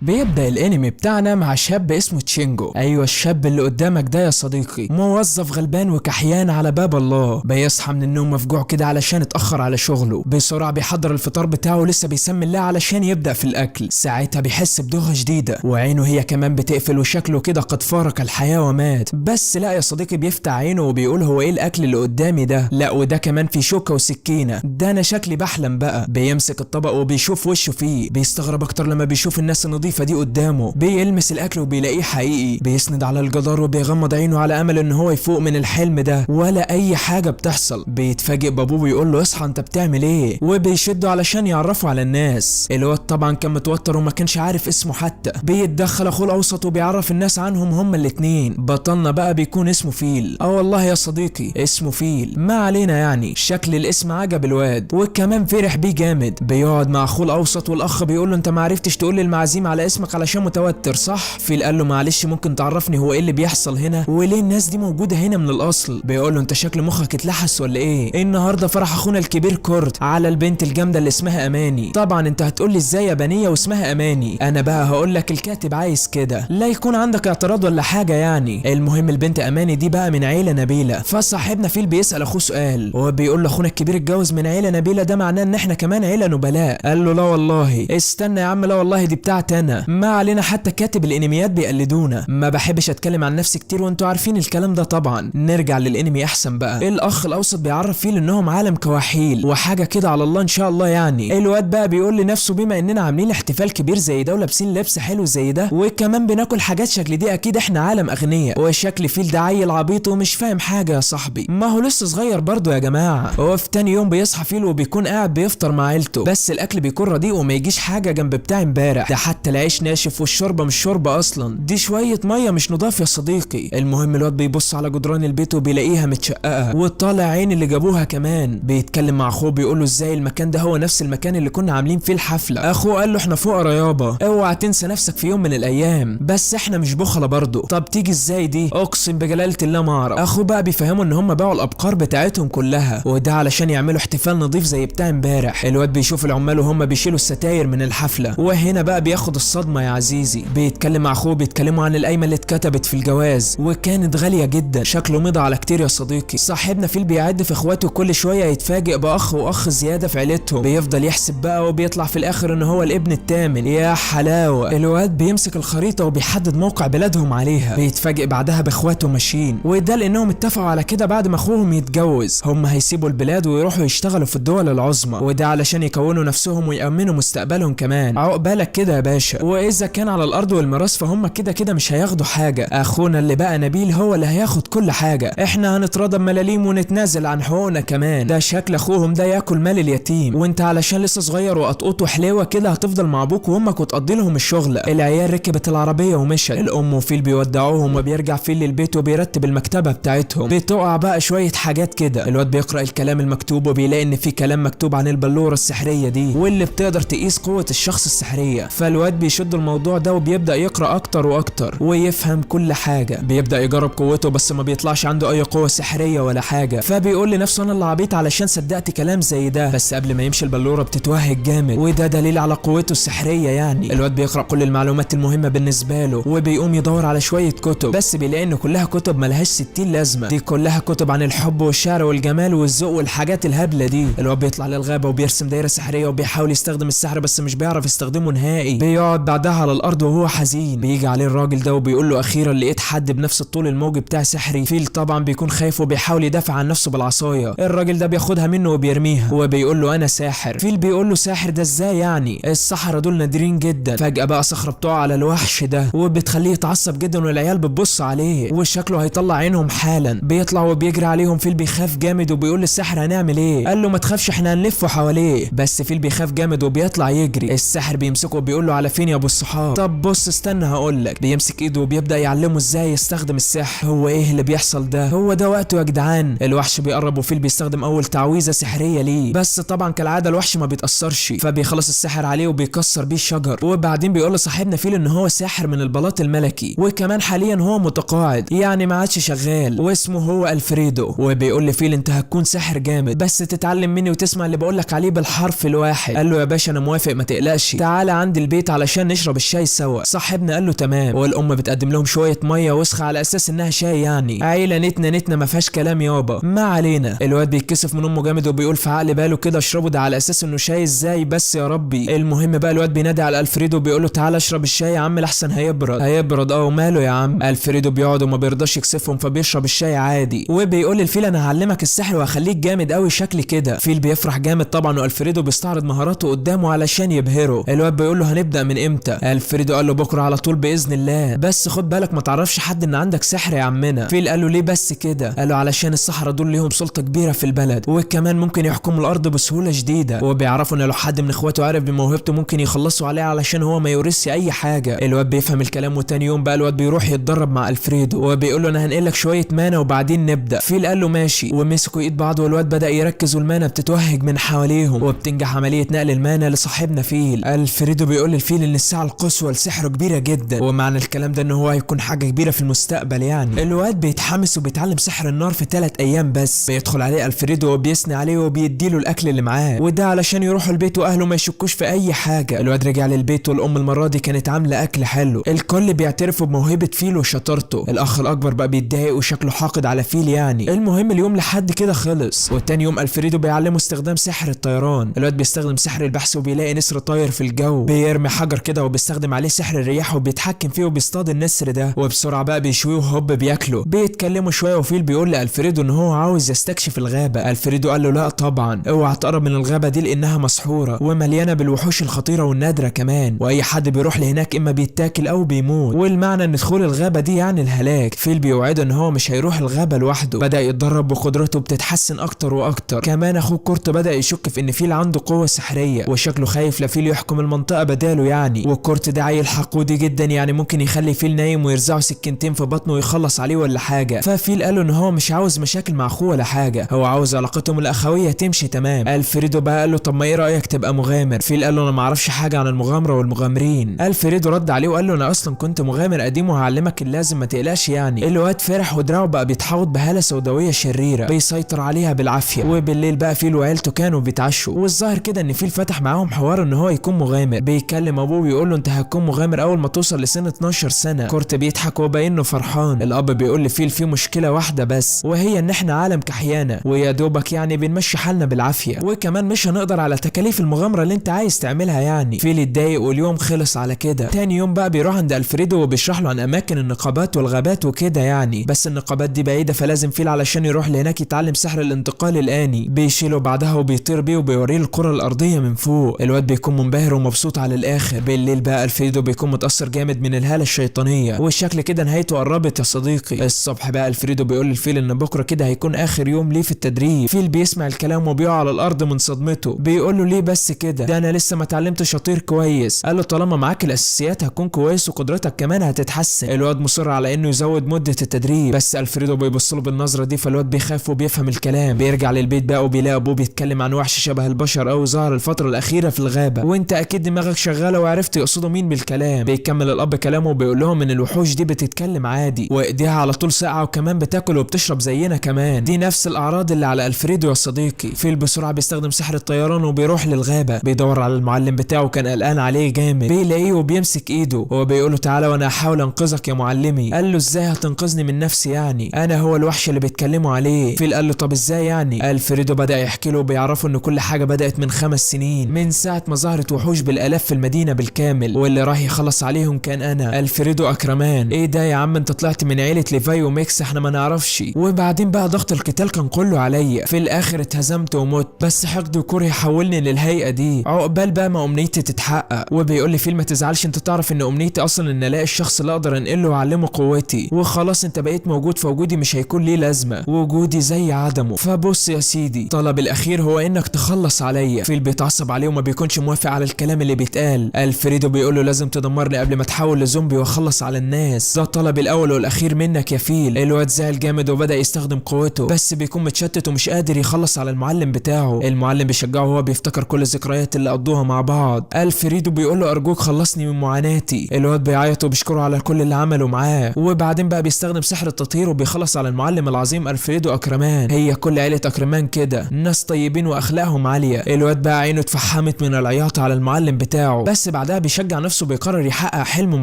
بيبدأ الانمي بتاعنا مع شاب اسمه تشينجو. ايوه الشاب اللي قدامك ده يا صديقي موظف غلبان وكحيان على باب الله. بيصحى من النوم مفجوع كده علشان اتأخر على شغله. بسرعة بيحضر الفطار بتاعه، لسه بيسمي الله علشان يبدأ في الاكل. ساعتها بيحس بدوخة شديدة وعينه هي كمان بتقفل وشكله كده قد فارق الحياة ومات. بس لا يا صديقي، بيفتح عينه وبيقول هو ايه الاكل اللي قدامي ده؟ لا وده كمان في شوكة وسكينة، ده انا شكلي بحلم بقى. بيمسك الطبق وبيشوف وشه فيه، بيستغرب اكتر لما بيشوف الناس النظيفة دي قدامه. بيلمس الاكل وبيلاقيه حقيقي. بيسند على الجدار وبيغمض عينه على امل ان هو يفوق من الحلم ده، ولا اي حاجة بتحصل. بيتفاجئ بابوه بيقول له اصحى انت بتعمل ايه، وبيشده علشان يعرفه على الناس. الواد طبعا كان متوتر وما كانش عارف اسمه حتى. بيتدخل اخوه الاوسط وبيعرف الناس عنهم هما الاتنين. بطلنا بقى بيكون اسمه فيل. اه والله يا صديقي اسمه فيل. ما علينا، يعني شكل الاسم عجب الواد وكمان فرح بيه جامد. بيقعد مع اخوه الاوسط والاخ بيقول له انت ما عرفتش تقول للمعازيم على اسمك علشان متوتر صح؟ فيل قال له معلش ممكن تعرفني هو ايه اللي بيحصل هنا وليه الناس دي موجودة هنا من الاصل؟ بيقول له انت شكل مخك اتلحس ولا ايه؟ النهارده فرح اخونا الكبير كورت على البنت الجامدة اللي اسمها اماني. طبعا انت هتقول لي ازاي يا بنيه واسمها اماني؟ انا بقى هقول لك الكاتب عايز كده، لا يكون عندك اعتراض ولا حاجة يعني. المهم البنت اماني دي بقى من عيله نبيلة. فصاحبنا فيل بيسال اخوه سؤال وبيقول له اخونا الكبير اتجوز من عيله نبيلة، ده معناه ان احنا كمان عيله نبلاء. قال له لا والله استنى يا عم، لا والله دي بتاعتي انا. ما علينا، حتى كاتب الانميات بيقلدونا. ما بحبش اتكلم عن نفسي كتير وانتوا عارفين الكلام ده طبعا. نرجع للانمي احسن بقى. الاخ الاوسط بيعرف فيل انهم عالم كواحيل وحاجه كده على الله ان شاء الله يعني. الواد بقى بيقول لنفسه بما اننا عاملين احتفال كبير زي ده ولابسين لبس حلو زي ده وكمان بناكل حاجات شكل دي، اكيد احنا عالم اغنياء. وشكل فيل ده عيل عبيط ومش فاهم حاجة يا صاحبي، ما هو لسه صغير برضه يا جماعة. هو في تاني يوم بيصحى فيل وبيكون قاعد بيفطر مع عيلته، بس الاكل بيكون رديء وما يجيش حاجة جنب بتاع امبارح ده، حتى العيش ناشف والشوربه مش شوربة اصلا، دي شوية مية مش نضاف يا صديقي. المهم الواد بيبص على جدران البيت وبيلاقيها متشققه وطالع عين اللي جابوها كمان. بيتكلم مع اخوه بيقول له ازاي المكان ده هو نفس المكان اللي كنا عاملين فيه الحفلة. اخوه قال له احنا فقرا يابا، اوعى تنسى نفسك في يوم من الايام، بس احنا مش بخله برضه. طب تيجي ازاي دي؟ اقسم بجلاله الله ما اعرف. اخوه بقى بيفهمه ان هم باعوا الابقار بتاعتهم كلها وده علشان يعملوا احتفال نظيف زي بتاع امبارح. الواد بيشوف العمال وهم بيشيلوا الستاير من الحفلة، وهنا بقى بياخد الصدمة يا عزيزي. بيتكلم مع اخوه بيتكلموا عن القايمة اللي اتكتبت في الجواز وكانت غالية جدا، شكله مضى على كتير يا صديقي. صاحبنا فيل بيعد في اخواته كل شوية يتفاجئ باخ واخ زيادة في عيلتهم. بيفضل يحسب بقى وبيطلع في الاخر ان هو الابن الثامن. يا حلاوة. الواد بيمسك الخريطة وبيحدد موقع بلادهم عليها. بيتفاجئ بعدها باخواته ماشيين، وده لانهم اتفقوا على كده بعد ما اخوهم يتجوز هم هيسيبوا البلاد ويروحوا يشتغلوا في الدول العظمى، وده علشان يكونوا نفسهم ويأمنوا مستقبلهم كمان. عقبالك كده يا باشا. واذا كان على الارض والميراث فهم كده كده مش هياخدوا حاجة، اخونا اللي بقى نبيل هو اللي هياخد كل حاجة، احنا هنتراضى بملاليم ونتنازل عن حقوقنا كمان. ده شكل اخوهم ده ياكل مال اليتيم، وانت علشان لسه صغير وقطقوط وحليوه كده هتفضل مع ابوك وامك وتقضي لهم الشغل. العيال ركبت العربية ومشت. الام وفيل بيودعوهم وبيرجع فيل للبيت وبيرتب المكتبة بتاعتهم. بتقع بقى شوية حاجات كده. الواد بيقرا الكلام المكتوب وبيلاقي ان في كلام مكتوب عن البلوره السحريه دي واللي بتقدر تقيس قوة الشخص السحريه. فالواد بيشد الموضوع ده وبيبدا يقرا اكتر واكتر ويفهم كل حاجة. بيبدا يجرب قوته بس ما بيطلعش عنده اي قوة سحريه ولا حاجة، فبيقول لنفسه انا اللي عبيط علشان صدقت كلام زي ده. بس قبل ما يمشي البلوره بتتوهج جامد، وده دليل على قوته السحريه يعني. الواد بيقرا كل المعلومات المهمة بالنسبة له وبيقوم يدور على شوية كتب، بس بيلاقي ان كلها كتب ملهاش 60 لازمه، دي كلها كتب عن الحب والشعر والجمال والذوق والحاجات الهبلة دي. الواد بيطلع للغابه وبيرسم دايرة سحريه وبيحاول يستخدم السحر بس مش بيعرف يستخدمه نهائي. بيقعد بعدها على الارض وهو حزين. بيجي عليه الراجل ده وبيقول له اخيرا لقيت حد بنفس الطول الموجي بتاع سحري. فيل طبعا بيكون خايف وبيحاول يدافع عن نفسه بالعصايه. الراجل ده بياخدها منه وبيرميها وبيقول له انا ساحر. فيل بيقول له ساحر ده ازاي يعني؟ السحرة دول نادرين جدا. فجأة بقى صخرة بتقع على الوحش ده وبتخليه يتعصب جدا والعيال بتبص عليه وشكله هيطلع عينهم حالا. بيطلع وبيجري عليهم. فيل بيخاف جامد وبيقول للساحر هنعمل ايه؟ قال له ما تخافش احنا هنلف حواليه. بس فيل بيخاف جامد وبيطلع يجري. الساحر بيمسكه وبيقول له على فين يا ابو الصحاب؟ طب بص استنى هقول لك. بيمسك ايده وبيبدا يعلمه ازاي يستخدم السحر. هو ايه اللي بيحصل ده؟ هو ده وقته يا جدعان. الوحش بيقرب وفيل بيستخدم اول تعويذه سحريه ليه، بس طبعا كالعادة الوحش ما بيتاثرش، فبيخلص السحر عليه وبيكسر بيه الشجر. وبعدين بيقول لصاحبنا فيل ان هو ساحر من البلاط الملكي وكمان حاليا هو متقاعد يعني ما عادش شغال، واسمه هو الفريدو. وبيقول لفيل انت هتكون ساحر جامد بس تتعلم مني وتسمع اللي بقولك عليه بالحرف الواحد. قال له يا باشا انا موافق ما تقلقش، تعالى عندي البيت علشان علشان نشرب الشاي سوا. صاحبنا قال له تمام، والام بتقدم لهم شوية مية وسخة على اساس انها شاي يعني. عيله نتنا نتنا ما فيهاش كلام يابا. ما علينا، الواد بيتكسف من امه جامد وبيقول في عقل باله كده اشربه ده على اساس انه شاي ازاي بس يا ربي. المهم بقى الواد بينادي على الفريدو وبيقول له تعالى اشرب الشاي يا عم لحسن هيبرد. هيبرد اه وماله يا عم. الفريدو بيقعد وما بيرضاش يكسفهم فبيشرب الشاي عادي، وبيقول للفيل انا هعلمك السحر وهخليك جامد قوي شكل كده. فيل بيفرح جامد طبعا، والفريدو بيستعرض مهاراته قدامه علشان يبهره. الواد بيقول له هنبدا من امتى؟ الفريدو قال له بكره على طول باذن الله، بس خد بالك ما تعرفش حد ان عندك سحر يا عمنا. فيل قال له ليه بس كده؟ قال له علشان السحرة دول ليهم سلطة كبيرة في البلد، وكمان ممكن يحكموا الارض بسهولة شديدة، وبيعرفوا ان لو حد من اخواته عرف بموهبته ممكن يخلصوا عليه علشان هو ما يورثش اي حاجة. الواد بيفهم الكلام، وتاني يوم بقى الواد بيروح يتدرب مع الفريدو وبيقول له انا هنقلك شوية mana وبعدين نبدا. فيل قال له ماشي، ومسكوا ايد بعض والواد بدا يركز وال mana بتتوهج من حواليهم، وبتنجح عملية نقل ال mana لصاحبنا فيل. الفريدو بيقول للفيل ان الساعة القصوى لسحره كبيرة جدا، ومعنى الكلام ده ان هو هيكون حاجة كبيرة في المستقبل يعني. الواد بيتحمس وبيتعلم سحر النار في 3 ايام بس. بيدخل عليه الفريدو وبيثني عليه وبيديله الاكل اللي معاه، وده علشان يروحوا البيت واهله ما يشكوش في اي حاجة. الواد رجع للبيت والام المرة دي كانت عامله اكل حلو. الكل بيعترفوا بموهبه فيل وشطارته. الاخ الاكبر بقى بيتضايق وشكله حاقد على فيل يعني. المهم اليوم لحد كده خلص، وتاني يوم الفريدو بيعلمه استخدام سحر الطيران. الواد بيستخدم سحر البحث وبيلاقي نسر طاير في الجو، بيرمي حجر كده وبيستخدم عليه سحر الرياح وبيتحكم فيه وبيصطاد النسر ده، وبسرعة بقى بيشويه وهوب بياكله. بيتكلموا شوية وفيل بيقول لالفريدو ان هو عاوز يستكشف الغابة. الفريدو قال له لا طبعا، اوعى تقرب من الغابة دي لانها مسحوره ومليانة بالوحوش الخطيرة والنادره كمان، واي حد بيروح لهناك اما بيتاكل او بيموت، والمعنى ان دخول الغابة دي يعني الهلاك. فيل بيوعده ان هو مش هيروح الغابة لوحده. بدا يتدرب وقدرته بتتحسن اكتر واكتر. كمان اخوه كورت بدا يشك في ان فيل عنده قوة سحريه، وشكله خايف لفيل يحكم المنطقة بداله يعني. وكورت ده عيل حقودي جدا يعني، ممكن يخلي فيل نايم ويرزعه سكينتين في بطنه ويخلص عليه ولا حاجة. ففيل قال له ان هو مش عاوز مشاكل مع اخوه ولا حاجة، هو عاوز علاقتهم الاخوية تمشي تمام. الفريدو بقى قال له طب ما ايه رايك تبقى مغامر؟ فيل قال له انا ما اعرفش حاجة عن المغامرة والمغامرين. الفريدو رد عليه وقال له انا اصلا كنت مغامر قديم وهعلمك اللازم ما تقلقش يعني. الواد فرح ودراعه بقى بيتحوط بهاله سوداوية شريرة بيسيطر عليها بالعافية. وبالليل بقى فيل وعيلته كانوا بيتعشوا، والظاهر كده ان فيل فتح معاهم حوار ان هو يكون مغامر. بيكلم ابوه ويقول له انت هتكون مغامر اول ما توصل لسن 12 سنة. كورت بيضحك وباين انه فرحان. الاب بيقول لفيل في مشكلة واحدة بس، وهي ان احنا عالم كحيانه ويا دوبك يعني بنمشي حالنا بالعافية، وكمان مش هنقدر على تكاليف المغامرة اللي انت عايز تعملها يعني. فيل اتضايق واليوم خلص على كده. تاني يوم بقى بيروح عند الفريدو وبيشرح له عن اماكن النقابات والغابات وكده يعني، بس النقابات دي بعيدة فلازم فيل علشان يروح لهناك يتعلم سحر الانتقال الاني. بيشيله بعدها وبيطير بيه وبيوريه الكره الارضية من فوق. الواد بيكون منبهر ومبسوط على الاخر. بالليل بقى الفريدو بيكون متاثر جامد من الهالة الشيطانية، والشكل كده نهايته قربت يا صديقي. الصبح بقى الفريدو بيقول للفيل ان بكره كده هيكون اخر يوم ليه في التدريب. فيل بيسمع الكلام وبيقع على الارض من صدمته. بيقول له ليه بس كده؟ ده انا لسه ما اتعلمتش اطير كويس. قال له طالما معاك الاساسيات هتكون كويس وقدرتك كمان هتتحسن. الواد مصر على انه يزود مده التدريب، بس الفريدو بيبص له بالنظرة دي فالواد بيخاف وبيفهم الكلام. بيرجع للبيت بقى وبيلاقي ابوه بيتكلم عن وحش شبه البشر او ظهر الفترة الاخيرة في الغابة، وانت اكيد دماغك شغالة وعرفت يقصدوا مين بالكلام. بيكمل الاب كلامه وبيقول لهم ان الوحوش دي بتتكلم عادي وايديها على طول ساقعه وكمان بتاكل وبتشرب زينا كمان، دي نفس الاعراض اللي على الفريدو يا صديقي. فيل بسرعة بيستخدم سحر الطيران وبيروح للغابه، بيدور على المعلم بتاعه كان قلقان عليه جامد. بيلاقيه وبيمسك ايده وبيقول له تعالى وانا هحاول انقذك يا معلمي. قال له ازاي هتنقذني من نفسي يعني؟ انا هو الوحش اللي بيتكلموا عليه. فيل قال له طب ازاي يعني؟ الفريدو بدا يحكي له وبيعرفه ان كل حاجة بدات من 5 سنين، من ساعة ما ظهرت وحوش بالالاف في المدينة بالكامل، واللي راح يخلص عليهم كان انا الفريدو اكرمان. ايه ده يا عم، انت طلعت من عيله ليفاي وميكس، احنا ما نعرفش. وبعدين بقى ضغط القتال كان كله عليا، في الاخر اتهزمت ومت، بس حقد وكره حولني للهيئة دي، عقبال بقى ما امنيتي تتحقق. وبيقول لي فيل ما تزعلش، انت تعرف ان امنيتي اصلا ان الاقي الشخص اللي اقدر انقله واعلمه قوتي، وخلاص انت بقيت موجود فوجودي مش هيكون ليه لازمه، وجودي زي عدمه. فبص يا سيدي، طلب الاخير هو انك تخلص عليا. فيل بيتعصب عليه وما بيكونش موافق على الكلام اللي بيتقال. الفريدو بيقول له لازم تدمرني قبل ما تحول لزومبي واخلص على الناس، ده طلب الاول والاخير منك يا فيل. الواد زعل جامد وبدا يستخدم قوته، بس بيكون متشتت ومش قادر يخلص على المعلم بتاعه. المعلم بيشجعه وهو بيفتكر كل الذكريات اللي قضوها مع بعض. الفريدو بيقول له ارجوك خلصني من معاناتي. الواد بيعيط وبيشكره على كل اللي عمله معاه. وبعدين بقى بيستخدم سحر التطهير وبيخلص على المعلم العظيم الفريدو اكرمان. هي كل عيله اكرمان كده، ناس طيبين واخلاقهم عالية. الواد بقى عينه اتفحمت من العياط على المعلم بتاعه، بس بعد بعدها بيشجع نفسه بيقرر يحقق حلم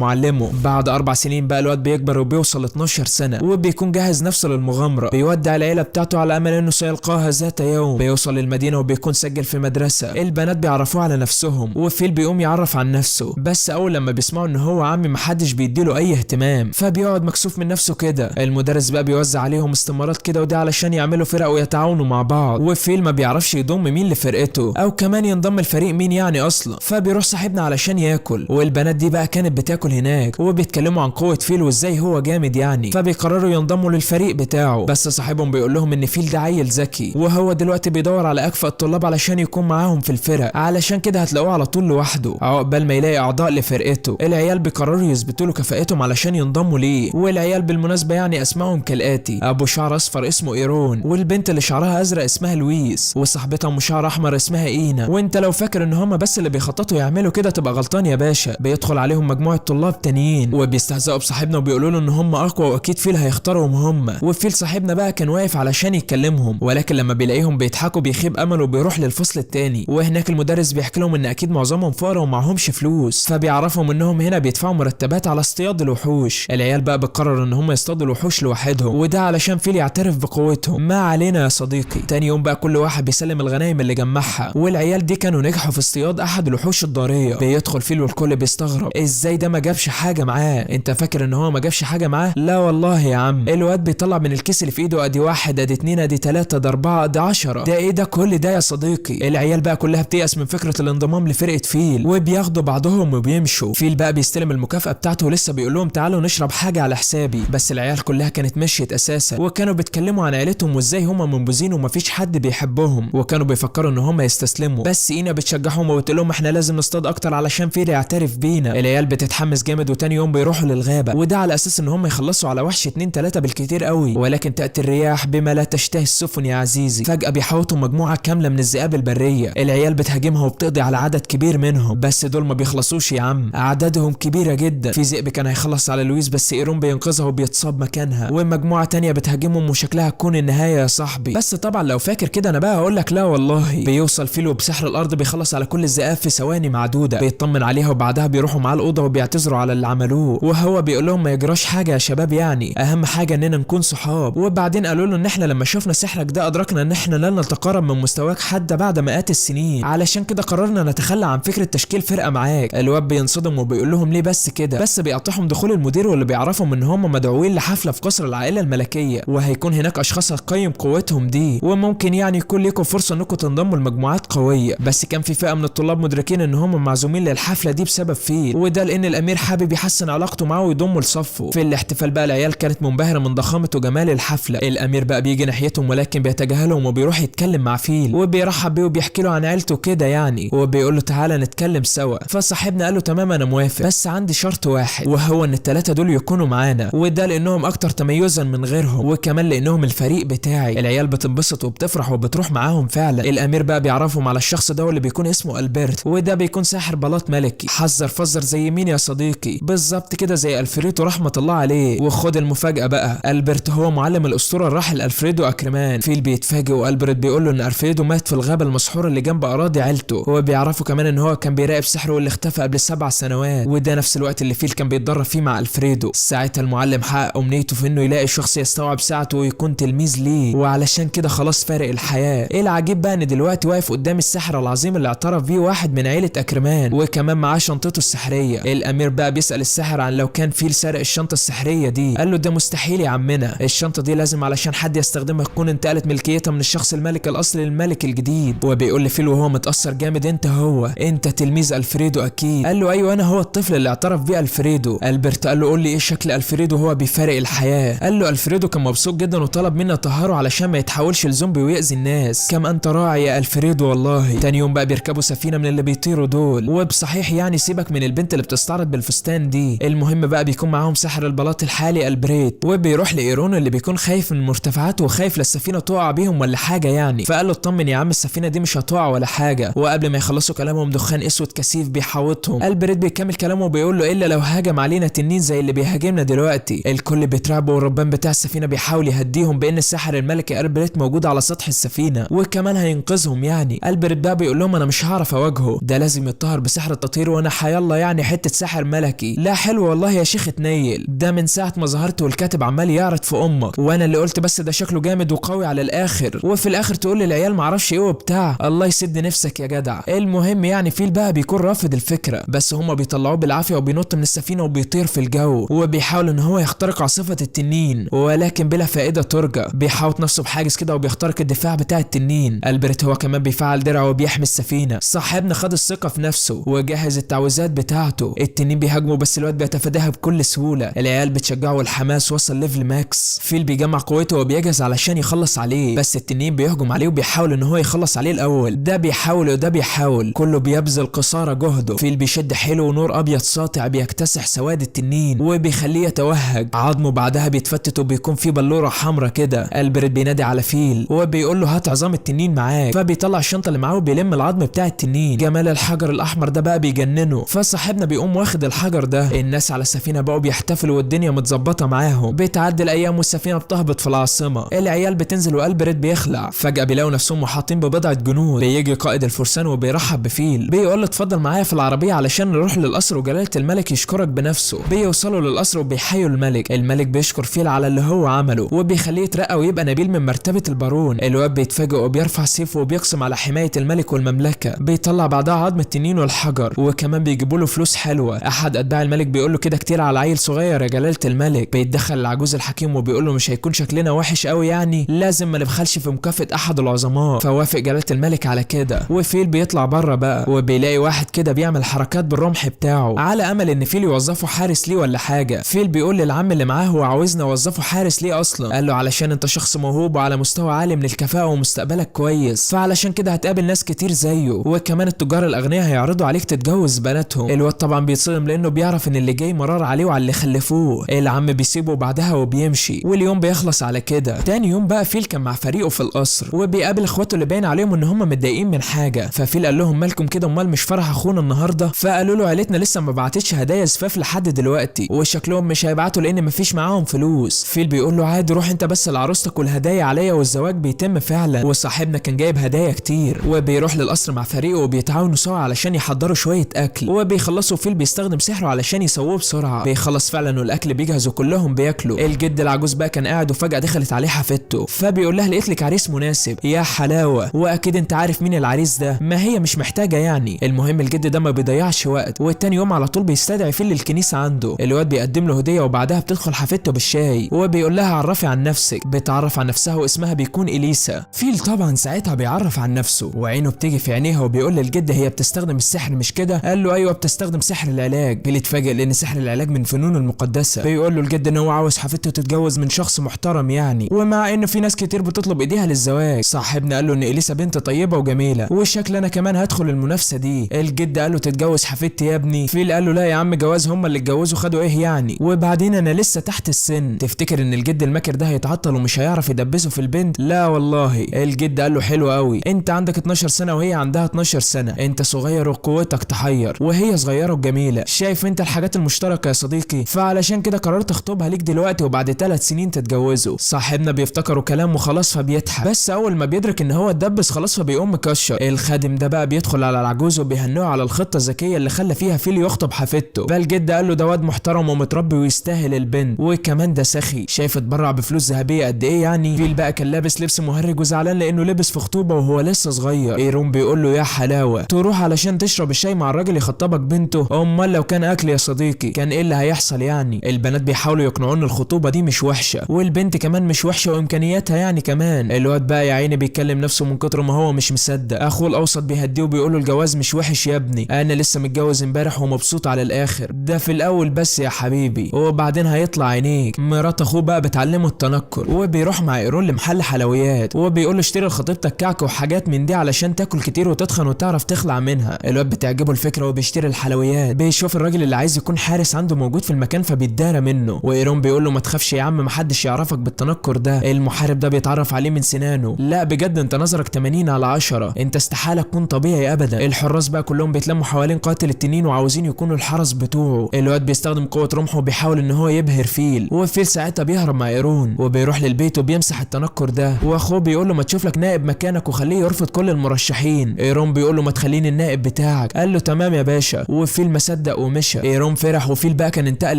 معلمه. بعد 4 سنين بقى الواد بيكبر وبيوصل 12 سنة وبيكون جاهز نفسه للمغامره. بيودع العيلة بتاعته على امل انه سيلقاها ذات يوم. بيوصل للمدينة وبيكون سجل في مدرسه. البنات بيعرفوه على نفسهم وفيل بيقوم يعرف عن نفسه، بس اول لما بيسمعوا ان هو عمي محدش بيديله اي اهتمام، فبيقعد مكسوف من نفسه كده. المدرس بقى بيوزع عليهم استمارات كده، وده علشان يعملوا فرق ويتعاونوا مع بعض. وفيل ما بيعرفش يضم مين لفرقته او كمان ينضم الفريق مين يعني اصلا، فبيروح صاحبنا علشان ياكل، والبنات دي بقى كانت بتاكل هناك وبيتكلموا عن قوة فيل وازاي هو جامد يعني، فبيقرروا ينضموا للفريق بتاعه. بس صاحبهم بيقول لهم ان فيل ده عيل ذكي وهو دلوقتي بيدور على اكفأ الطلاب علشان يكون معاهم في الفرق، علشان كده هتلاقوه على طول لوحده عقبال ما يلاقي اعضاء لفرقته. العيال بيقرروا يثبتوا له كفاءتهم علشان ينضموا ليه. والعيال بالمناسبة يعني اسمائهم كالاتي: ابو شعر اصفر اسمه ايرون، والبنت اللي شعرها ازرق اسمها لويس، وصاحبتها ام شعر احمر اسمها اينا. وانت لو فاكر ان هما بس اللي بيخططوا يعملوا كده تبقى غلطان يا باشا. بيدخل عليهم مجموعة طلاب تانيين وبيستهزئوا بصاحبنا وبيقولوا له ان هم اقوى واكيد فيل هيختارهم هم. وفيل صاحبنا بقى كان واقف علشان يكلمهم، ولكن لما بيلاقيهم بيضحكوا بيخيب امله وبيروح للفصل التاني. وهناك المدرس بيحكي لهم ان اكيد معظمهم فقراء ومعهمش فلوس، فبيعرفهم انهم هنا بيدفعوا مرتبات على اصطياد الوحوش. العيال بقى بتقرر ان هم يصطادوا الوحوش لوحدهم، وده علشان فيل يعترف بقوتهم. ما علينا يا صديقي. تاني يوم بقى كل واحد بيسلم الغنايم اللي جمعها، والعيال دي كانوا نجحوا في اصطياد احد الوحوش الضاريه. بيدخل فيل والكل بيستغرب ازاي ده ما جابش حاجة معاه. انت فاكر ان هو ما جابش حاجة معاه؟ لا والله يا عم، الواد بيطلع من الكيس اللي في ايده ادي 1 ادي 2 ادي 3 ادي 4 ادي 10. ده ايه ده كل ده يا صديقي؟ العيال بقى كلها بتيأس من فكرة الانضمام لفرقة فيل وبياخدوا بعضهم وبيمشوا. فيل بقى بيستلم المكافاة بتاعته ولسه بيقول لهم تعالوا نشرب حاجة على حسابي، بس العيال كلها كانت مشيت اساسا، وكانوا بيتكلموا عن عيلتهم وازاي هما منبوذين ومفيش حد بيحبهم، وكانوا بيفكروا ان هما يستسلموا. بس اينا بتشجعهم وبتقول لهم احنا لازم نصطاد اكتر علشان فيل يعترف بينا. العيال بتتحمس جامد، وتاني يوم بيروحوا للغابه، وده على اساس ان هم يخلصوا على وحش 2 3 بالكتير قوي. ولكن تاتي الرياح بما لا تشتهي السفن يا عزيزي. فجاة بيحوطوا مجموعة كاملة من الذئاب البرية. العيال بتهاجمها وبتقضي على عدد كبير منهم، بس دول ما بيخلصوش يا عم، اعدادهم كبيرة جدا. في ذئب كان هيخلص على لويس بس ايرون بينقذها وبيتصاب مكانها، ومجموعة تانية بتهاجمهم وشكلها تكون النهاية يا صاحبي. بس طبعا لو فاكر كده انا بقى هقول لك لا والله. بيوصل فيل وبسحر الارض بيخلص على كل الذئاب في ثواني معدودة، بيطمن عليها وبعدها بيروحوا معاه الاوضة وبيعتذروا على اللي عملوه، وهو بيقول لهم ما يجراش حاجة يا شباب، يعني اهم حاجة اننا نكون صحاب. وبعدين قالوا له ان احنا لما شفنا سحرك ده ادركنا ان احنا لن نتقارب من مستواك حتى بعد مئات السنين، علشان كده قررنا نتخلى عن فكرة تشكيل فرقه معاك. الواد بينصدم وبيقول لهم ليه بس كده، بس بيقطعهم دخول المدير واللي بيعرفهم ان هم مدعوين لحفله في قصر العائلة الملكية، وهيكون هناك اشخاص هتقيم قوتهم دي، وممكن يعني يكون ليكم فرصة انكم تنضموا لمجموعات قوية. بس كان في فئة من الطلاب مدركين ان هم معزومين للحفله دي بسبب فيل، وده لان الامير حابب يحسن علاقته معاه ويضمه لصفة. في الاحتفال بقى العيال كانت منبهره من ضخامه وجمال الحفلة. الامير بقى بيجي ناحيتهم ولكن بيتجاهلهم وبيروح يتكلم مع فيل وبيرحب بيه وبيحكي له عن عيلته كده يعني، وبيقول له تعالى نتكلم سوا. فصاحبنا قال له تمام انا موافق، بس عندي شرط واحد، وهو ان الثلاثة دول يكونوا معانا، وده لانهم اكتر تميزا من غيرهم، وكمان لانهم الفريق بتاعي. العيال بتنبسط وبتفرح وبتروح معاهم فعلا. الامير بقى بيعرفهم على الشخص ده واللي بيكون اسمه البرت، وده بيكون ساحر بلاط ملكي. حذر فزر زي مين يا صديقي؟ بالظبط كده زي الفريدو رحمه الله عليه. وخد المفاجاة بقى، البرت هو معلم الاسطورة الراحل الفريدو اكرمان. فيل بيتفاجئ والبرت بيقول له ان الفريدو مات في الغابة المسحوره اللي جنب اراضي عيلته. هو بيعرفه كمان ان هو كان بيراقب سحره واللي اختفى قبل 7 سنوات، وده نفس الوقت اللي فيل كان بيتدرب فيه مع الفريدو. ساعتها المعلم حقق امنيته في انه يلاقي شخص يستوعب ساعته ويكون تلميذ ليه، وعلشان كده خلاص فارق الحياة. ايه العجيب بقى ان دلوقتي واقف قدام الساحر العظيم اللي اعترف بيه واحد من عيله اكرمان، وكمان معاه شنطته السحريه. الامير بقى بيسال الساحر عن لو كان فيل سرق الشنطة السحريه دي. قال له ده مستحيل يا عمنا، الشنطة دي لازم علشان حد يستخدمها تكون انتقلت ملكيتها من الشخص الملك الاصلي للملك الجديد. وبيقول لفيل وهو متاثر جامد انت هو انت تلميذ الفريدو اكيد. قال له ايوه انا هو الطفل اللي اعترف بيه الفريدو. البرت قال له قول لي ايه شكل الفريدو وهو بيفارق الحياة. قال له الفريدو كان مبسوط جدا وطلب منا اطهره علشان ما يتحولش لزومبي ويأذي الناس. كم انت راعي يا الفريدو والله. تاني يوم بقى بيركبوا سفينة من اللي بيطيروا دول، وبصحيح يعني سيبك من البنت اللي بتستعرض بالفستان دي. المهم بقى بيكون معاهم ساحر البلاط الحالي البريت، وبيروح لايرون اللي بيكون خايف من المرتفعات وخايف للسفينه تقع بيهم ولا حاجة يعني. فقال له اطمن يا عم السفينة دي مش هتقع ولا حاجة. وقبل ما يخلصوا كلامهم دخان اسود كثيف بيحاوطهم. البريت بيكمل كلامه وبيقول له الا لو هاجم علينا تنين زي اللي بيهاجمنا دلوقتي. الكل بيترعب والربان بتاع السفينة بيحاول يهديهم بان الساحر الملكي البريت موجود على سطح السفينة وكمان هينقذهم يعني. البريت بقى بيقول لهم انا مش هعرف اواجهه، ده لازم يتطهر بسحر سحر التطهير وانا حيالله يعني حتة ساحر ملكي. لا حلو والله يا شيخ تنيل، ده من ساعة ما ظهرت والكاتب عمال يعرض في امك، وانا اللي قلت بس ده شكله جامد وقوي على الاخر، وفي الاخر تقول للعيال معرفش ايه وبتاع. الله يسد نفسك يا جدع. المهم يعني فيل بقى بيكون رافض الفكرة، بس هما بيطلعوه بالعافية وبينط من السفينة وبيطير في الجو، وبيحاول ان هو يخترق عاصفة التنين ولكن بلا فائدة ترجى. بيحاوط نفسه بحاجز كده وبيخترق الدفاع بتاع التنين. البرت هو كمان بيفعل درعه وبيحمي السفينة. صاحبنا خد الثقة في نفسه وجهز التعويذات بتاعته. التنين بيهاجمه بس الواد بيتفاداها بكل سهولة. العيال بتشجعه والحماس وصل level max. فيل بيجمع قوته وبيجهز علشان يخلص عليه، بس التنين بيهجم عليه وبيحاول ان هو يخلص عليه الاول. ده بيحاول وده بيحاول، كله بيبذل قصارى جهده. فيل بيشد حيله ونور ابيض ساطع بيكتسح سواد التنين وبيخليه يتوهج. عظمه بعدها بيتفتت وبيكون فيه بلوره حمراء كده. البرت بينادي على فيل وبيقول له هات عظام التنين معاك، فبيطلع الشنطة اللي معاه وبيلم العظم بتاع التنين. جمال الحجر الاحمر ده بقى بيجننه، فصاحبنا بيقوم واخد الحجر ده. الناس على السفينة بقوا بيحتفلوا والدنيا متظبطه معاهم. بتعدي الايام والسفينة بتهبط في العاصمة. العيال بتنزل والبرت بيخلع. فجاة بيلاقوا نفسهم محاطين ببضعه جنود. بيجي قائد الفرسان وبيرحب بفيل، بيقول له اتفضل معايا في العربية علشان نروح للقصر وجلاله الملك يشكرك بنفسه. بيوصلوا للقصر وبيحيوا الملك. الملك بيشكر فيل على اللي هو عمله وبيخليه يترقى ويبقى نبيل من مرتبه البارون. الواد بيتفاجئ وبيرفع سيفه وبيقسم على حماية الملك والمملكة. بيطلع بعدها عظم التنين والحجر، وكمان بيجيبوا له فلوس حلوة. احد اتباع الملك بيقول له كده كتير على عيل صغير يا جلاله الملك. بيتدخل العجوز الحكيم وبيقول له مش هيكون شكلنا وحش قوي يعني، لازم ما نبخلش في مكافاة احد العظماء. فوافق جلاله الملك على كده. وفيل بيطلع بره بقى وبيلاقي واحد كده بيعمل حركات بالرمح بتاعه على امل ان فيل يوظفه حارس ليه ولا حاجة. فيل بيقول للعم اللي معاه هو عاوزنا اوظفه حارس ليه اصلا؟ قال له علشان انت شخص موهوب وعلى مستوى عالي من الكفاءة ومستقبلك كويس، فعلشان كده هتقابل ناس كتير زيه، وكمان التجار الاغنياء هيعرضوا عليك تتجوز بناتهم. الواد طبعا بيتصدم لانه بيعرف ان اللي جاي مرار عليه وعلى اللي خلفوه. العم بيسيبه بعدها وبيمشي، واليوم بيخلص على كده. تاني يوم بقى فيل كان مع فريقه في القصر وبيقابل اخواته اللي باين عليهم ان هم متضايقين من حاجة. ففيل قال لهم مالكم كده، امال مش فرح اخونا النهارده؟ فقالوا له عيلتنا لسه ما بعتتش هدايا زفاف لحد دلوقتي، وشكلهم مش هيبعتوا لان مفيش معاهم فلوس. فيل بيقول له عادي روح انت بس لعروستك والهدايا عليا، والزواج بيتم فعلا. وصاحبنا كان جايب هدايا كتير. وبيروح للقصر مع فريقه وبيتعاونوا سوا علشان يحضروا شوية اكل، وبيخلصوا. فيل بيستخدم سحره علشان يسووه بسرعة. بيخلص فعلا والاكل بيجهز وكلهم بياكلوا. الجد العجوز بقى كان قاعد وفجاة دخلت عليه حفيدته، فبيقول لها لقيت لك عريس مناسب يا حلاوة، واكيد انت عارف مين العريس ده، ما هي مش محتاجه يعني. المهم الجد ده ما بيضيعش وقت، والتاني يوم على طول بيستدعي فيل للكنيسة عنده. الواد بيقدم له هديه وبعدها بتدخل حفيدته بالشاي وبيقول لها عرفي عن نفسك. بتعرف عن نفسها واسمها بيكون اليسا. فيل طبعا ساعتها بيعرف عن نفسه وعينه بتيجي في عينيها وبيقول للجد هي بتستخدم السحر مش كده؟ قال له ايوه بتستخدم سحر العلاج. فيل اتفاجئ لان سحر العلاج من فنون المقدسة. بيقول له الجد ان هو عاوز حفيدته تتجوز من شخص محترم يعني، ومع انه في ناس كتير بتطلب ايديها للزواج. صاحبنا قال له ان اليسا بنت طيبة وجميلة وشكل انا كمان هدخل المنافسة دي. الجد قال له تتجوز حفيدتي يا ابني؟ فيل قال له لا يا عم، جواز هم اللي اتجوزوا خدوا ايه يعني، وبعدين انا لسه تحت السن. تفتكر ان الجد الماكر ده هيتعطل ومش هيعرف يدبسه في البنت؟ لا والله. الجد قال له حلو قوي، انت عندك 12 سنة وهي عندها 12 سنة، انت صغير وقوتك تحير وهي صغيرة وجميلة، شايف انت الحاجات المشتركة يا صديقي، فعلشان كده قررت اخطبها ليك دلوقتي وبعد 3 سنين تتجوزوا. صاحبنا بيفتكروا كلامه خلاص فبيضحك، بس اول ما بيدرك ان هو اتدبس خلاص فبيقوم مكشر. الخادم ده بقى بيدخل على العجوز وبيهنوه على الخطة الذكية اللي خلى فيها فيل يخطب حفيدته. فالجد قال له ده واد محترم ومتربي ويستاهل البنت، وكمان ده سخي، شايف اتبرع بفلوس ذهبية قد ايه يعني. فيل بقى كان لابس لبس مهرج وزعلان لانه لبس في خطوبه وهو لسه صغير. ايرون بيقول له يا حلاوة تروح علشان تشرب الشاي مع الراجل يخطبك بنته، امال لو كان اكل يا صديقي كان ايه اللي هيحصل يعني. البنات بيحاولوا يقنعوه ان الخطوبة دي مش وحشة والبنت كمان مش وحشة وامكانياتها يعني كمان. الواد بقى يا عيني بيتكلم نفسه من كتر ما هو مش مصدق. اخوه الاوسط بيهديه وبيقول له الجواز مش وحش يا ابني، انا لسه متجوز امبارح ومبسوط على الاخر، ده في الاول بس يا حبيبي وبعدين هيطلع عينيك. مرات اخوه بقى بتعلمه التنكر وبيروح مع ايرون لمحل حلويات وبيقول له اشتري لخطيبتك كعك وحاجات من دي علشان تاكل كتير وتتخن وتعرف تخلع منها. الواد بتعجبه الفكرة وبيشتري الحلويات. بيشوف الراجل اللي عايز يكون حارس عنده موجود في المكان فبيتدارى منه، وايرون بيقول له ما تخافش يا عم محدش يعرفك بالتنكر ده. المحارب ده بيتعرف عليه من سنانه، لا بجد انت نظرك 80/10، انت استحالة تكون طبيعي ابدا. الحراس بقى كلهم بيتلموا حوالين قاتل التنين وعاوزين يكونوا الحرس بتوعه. الواد بيستخدم قوة رمحه وبيحاول ان هو يبهر فيل، وفيل ساعتها بيهرب مع ايرون وبيروح للبيت وبيمسح التنكر ده. واخوه بيقول له ما تشوف لك نائب مكانك وخليه يرفض كل المرشحين. ايرون بيقول له ما تخليني النائب بتاعك. بتاعك. قال له تمام يا باشا، وفيل ما صدق ومشى. ايرون فرح، وفيل بقى كان انتقل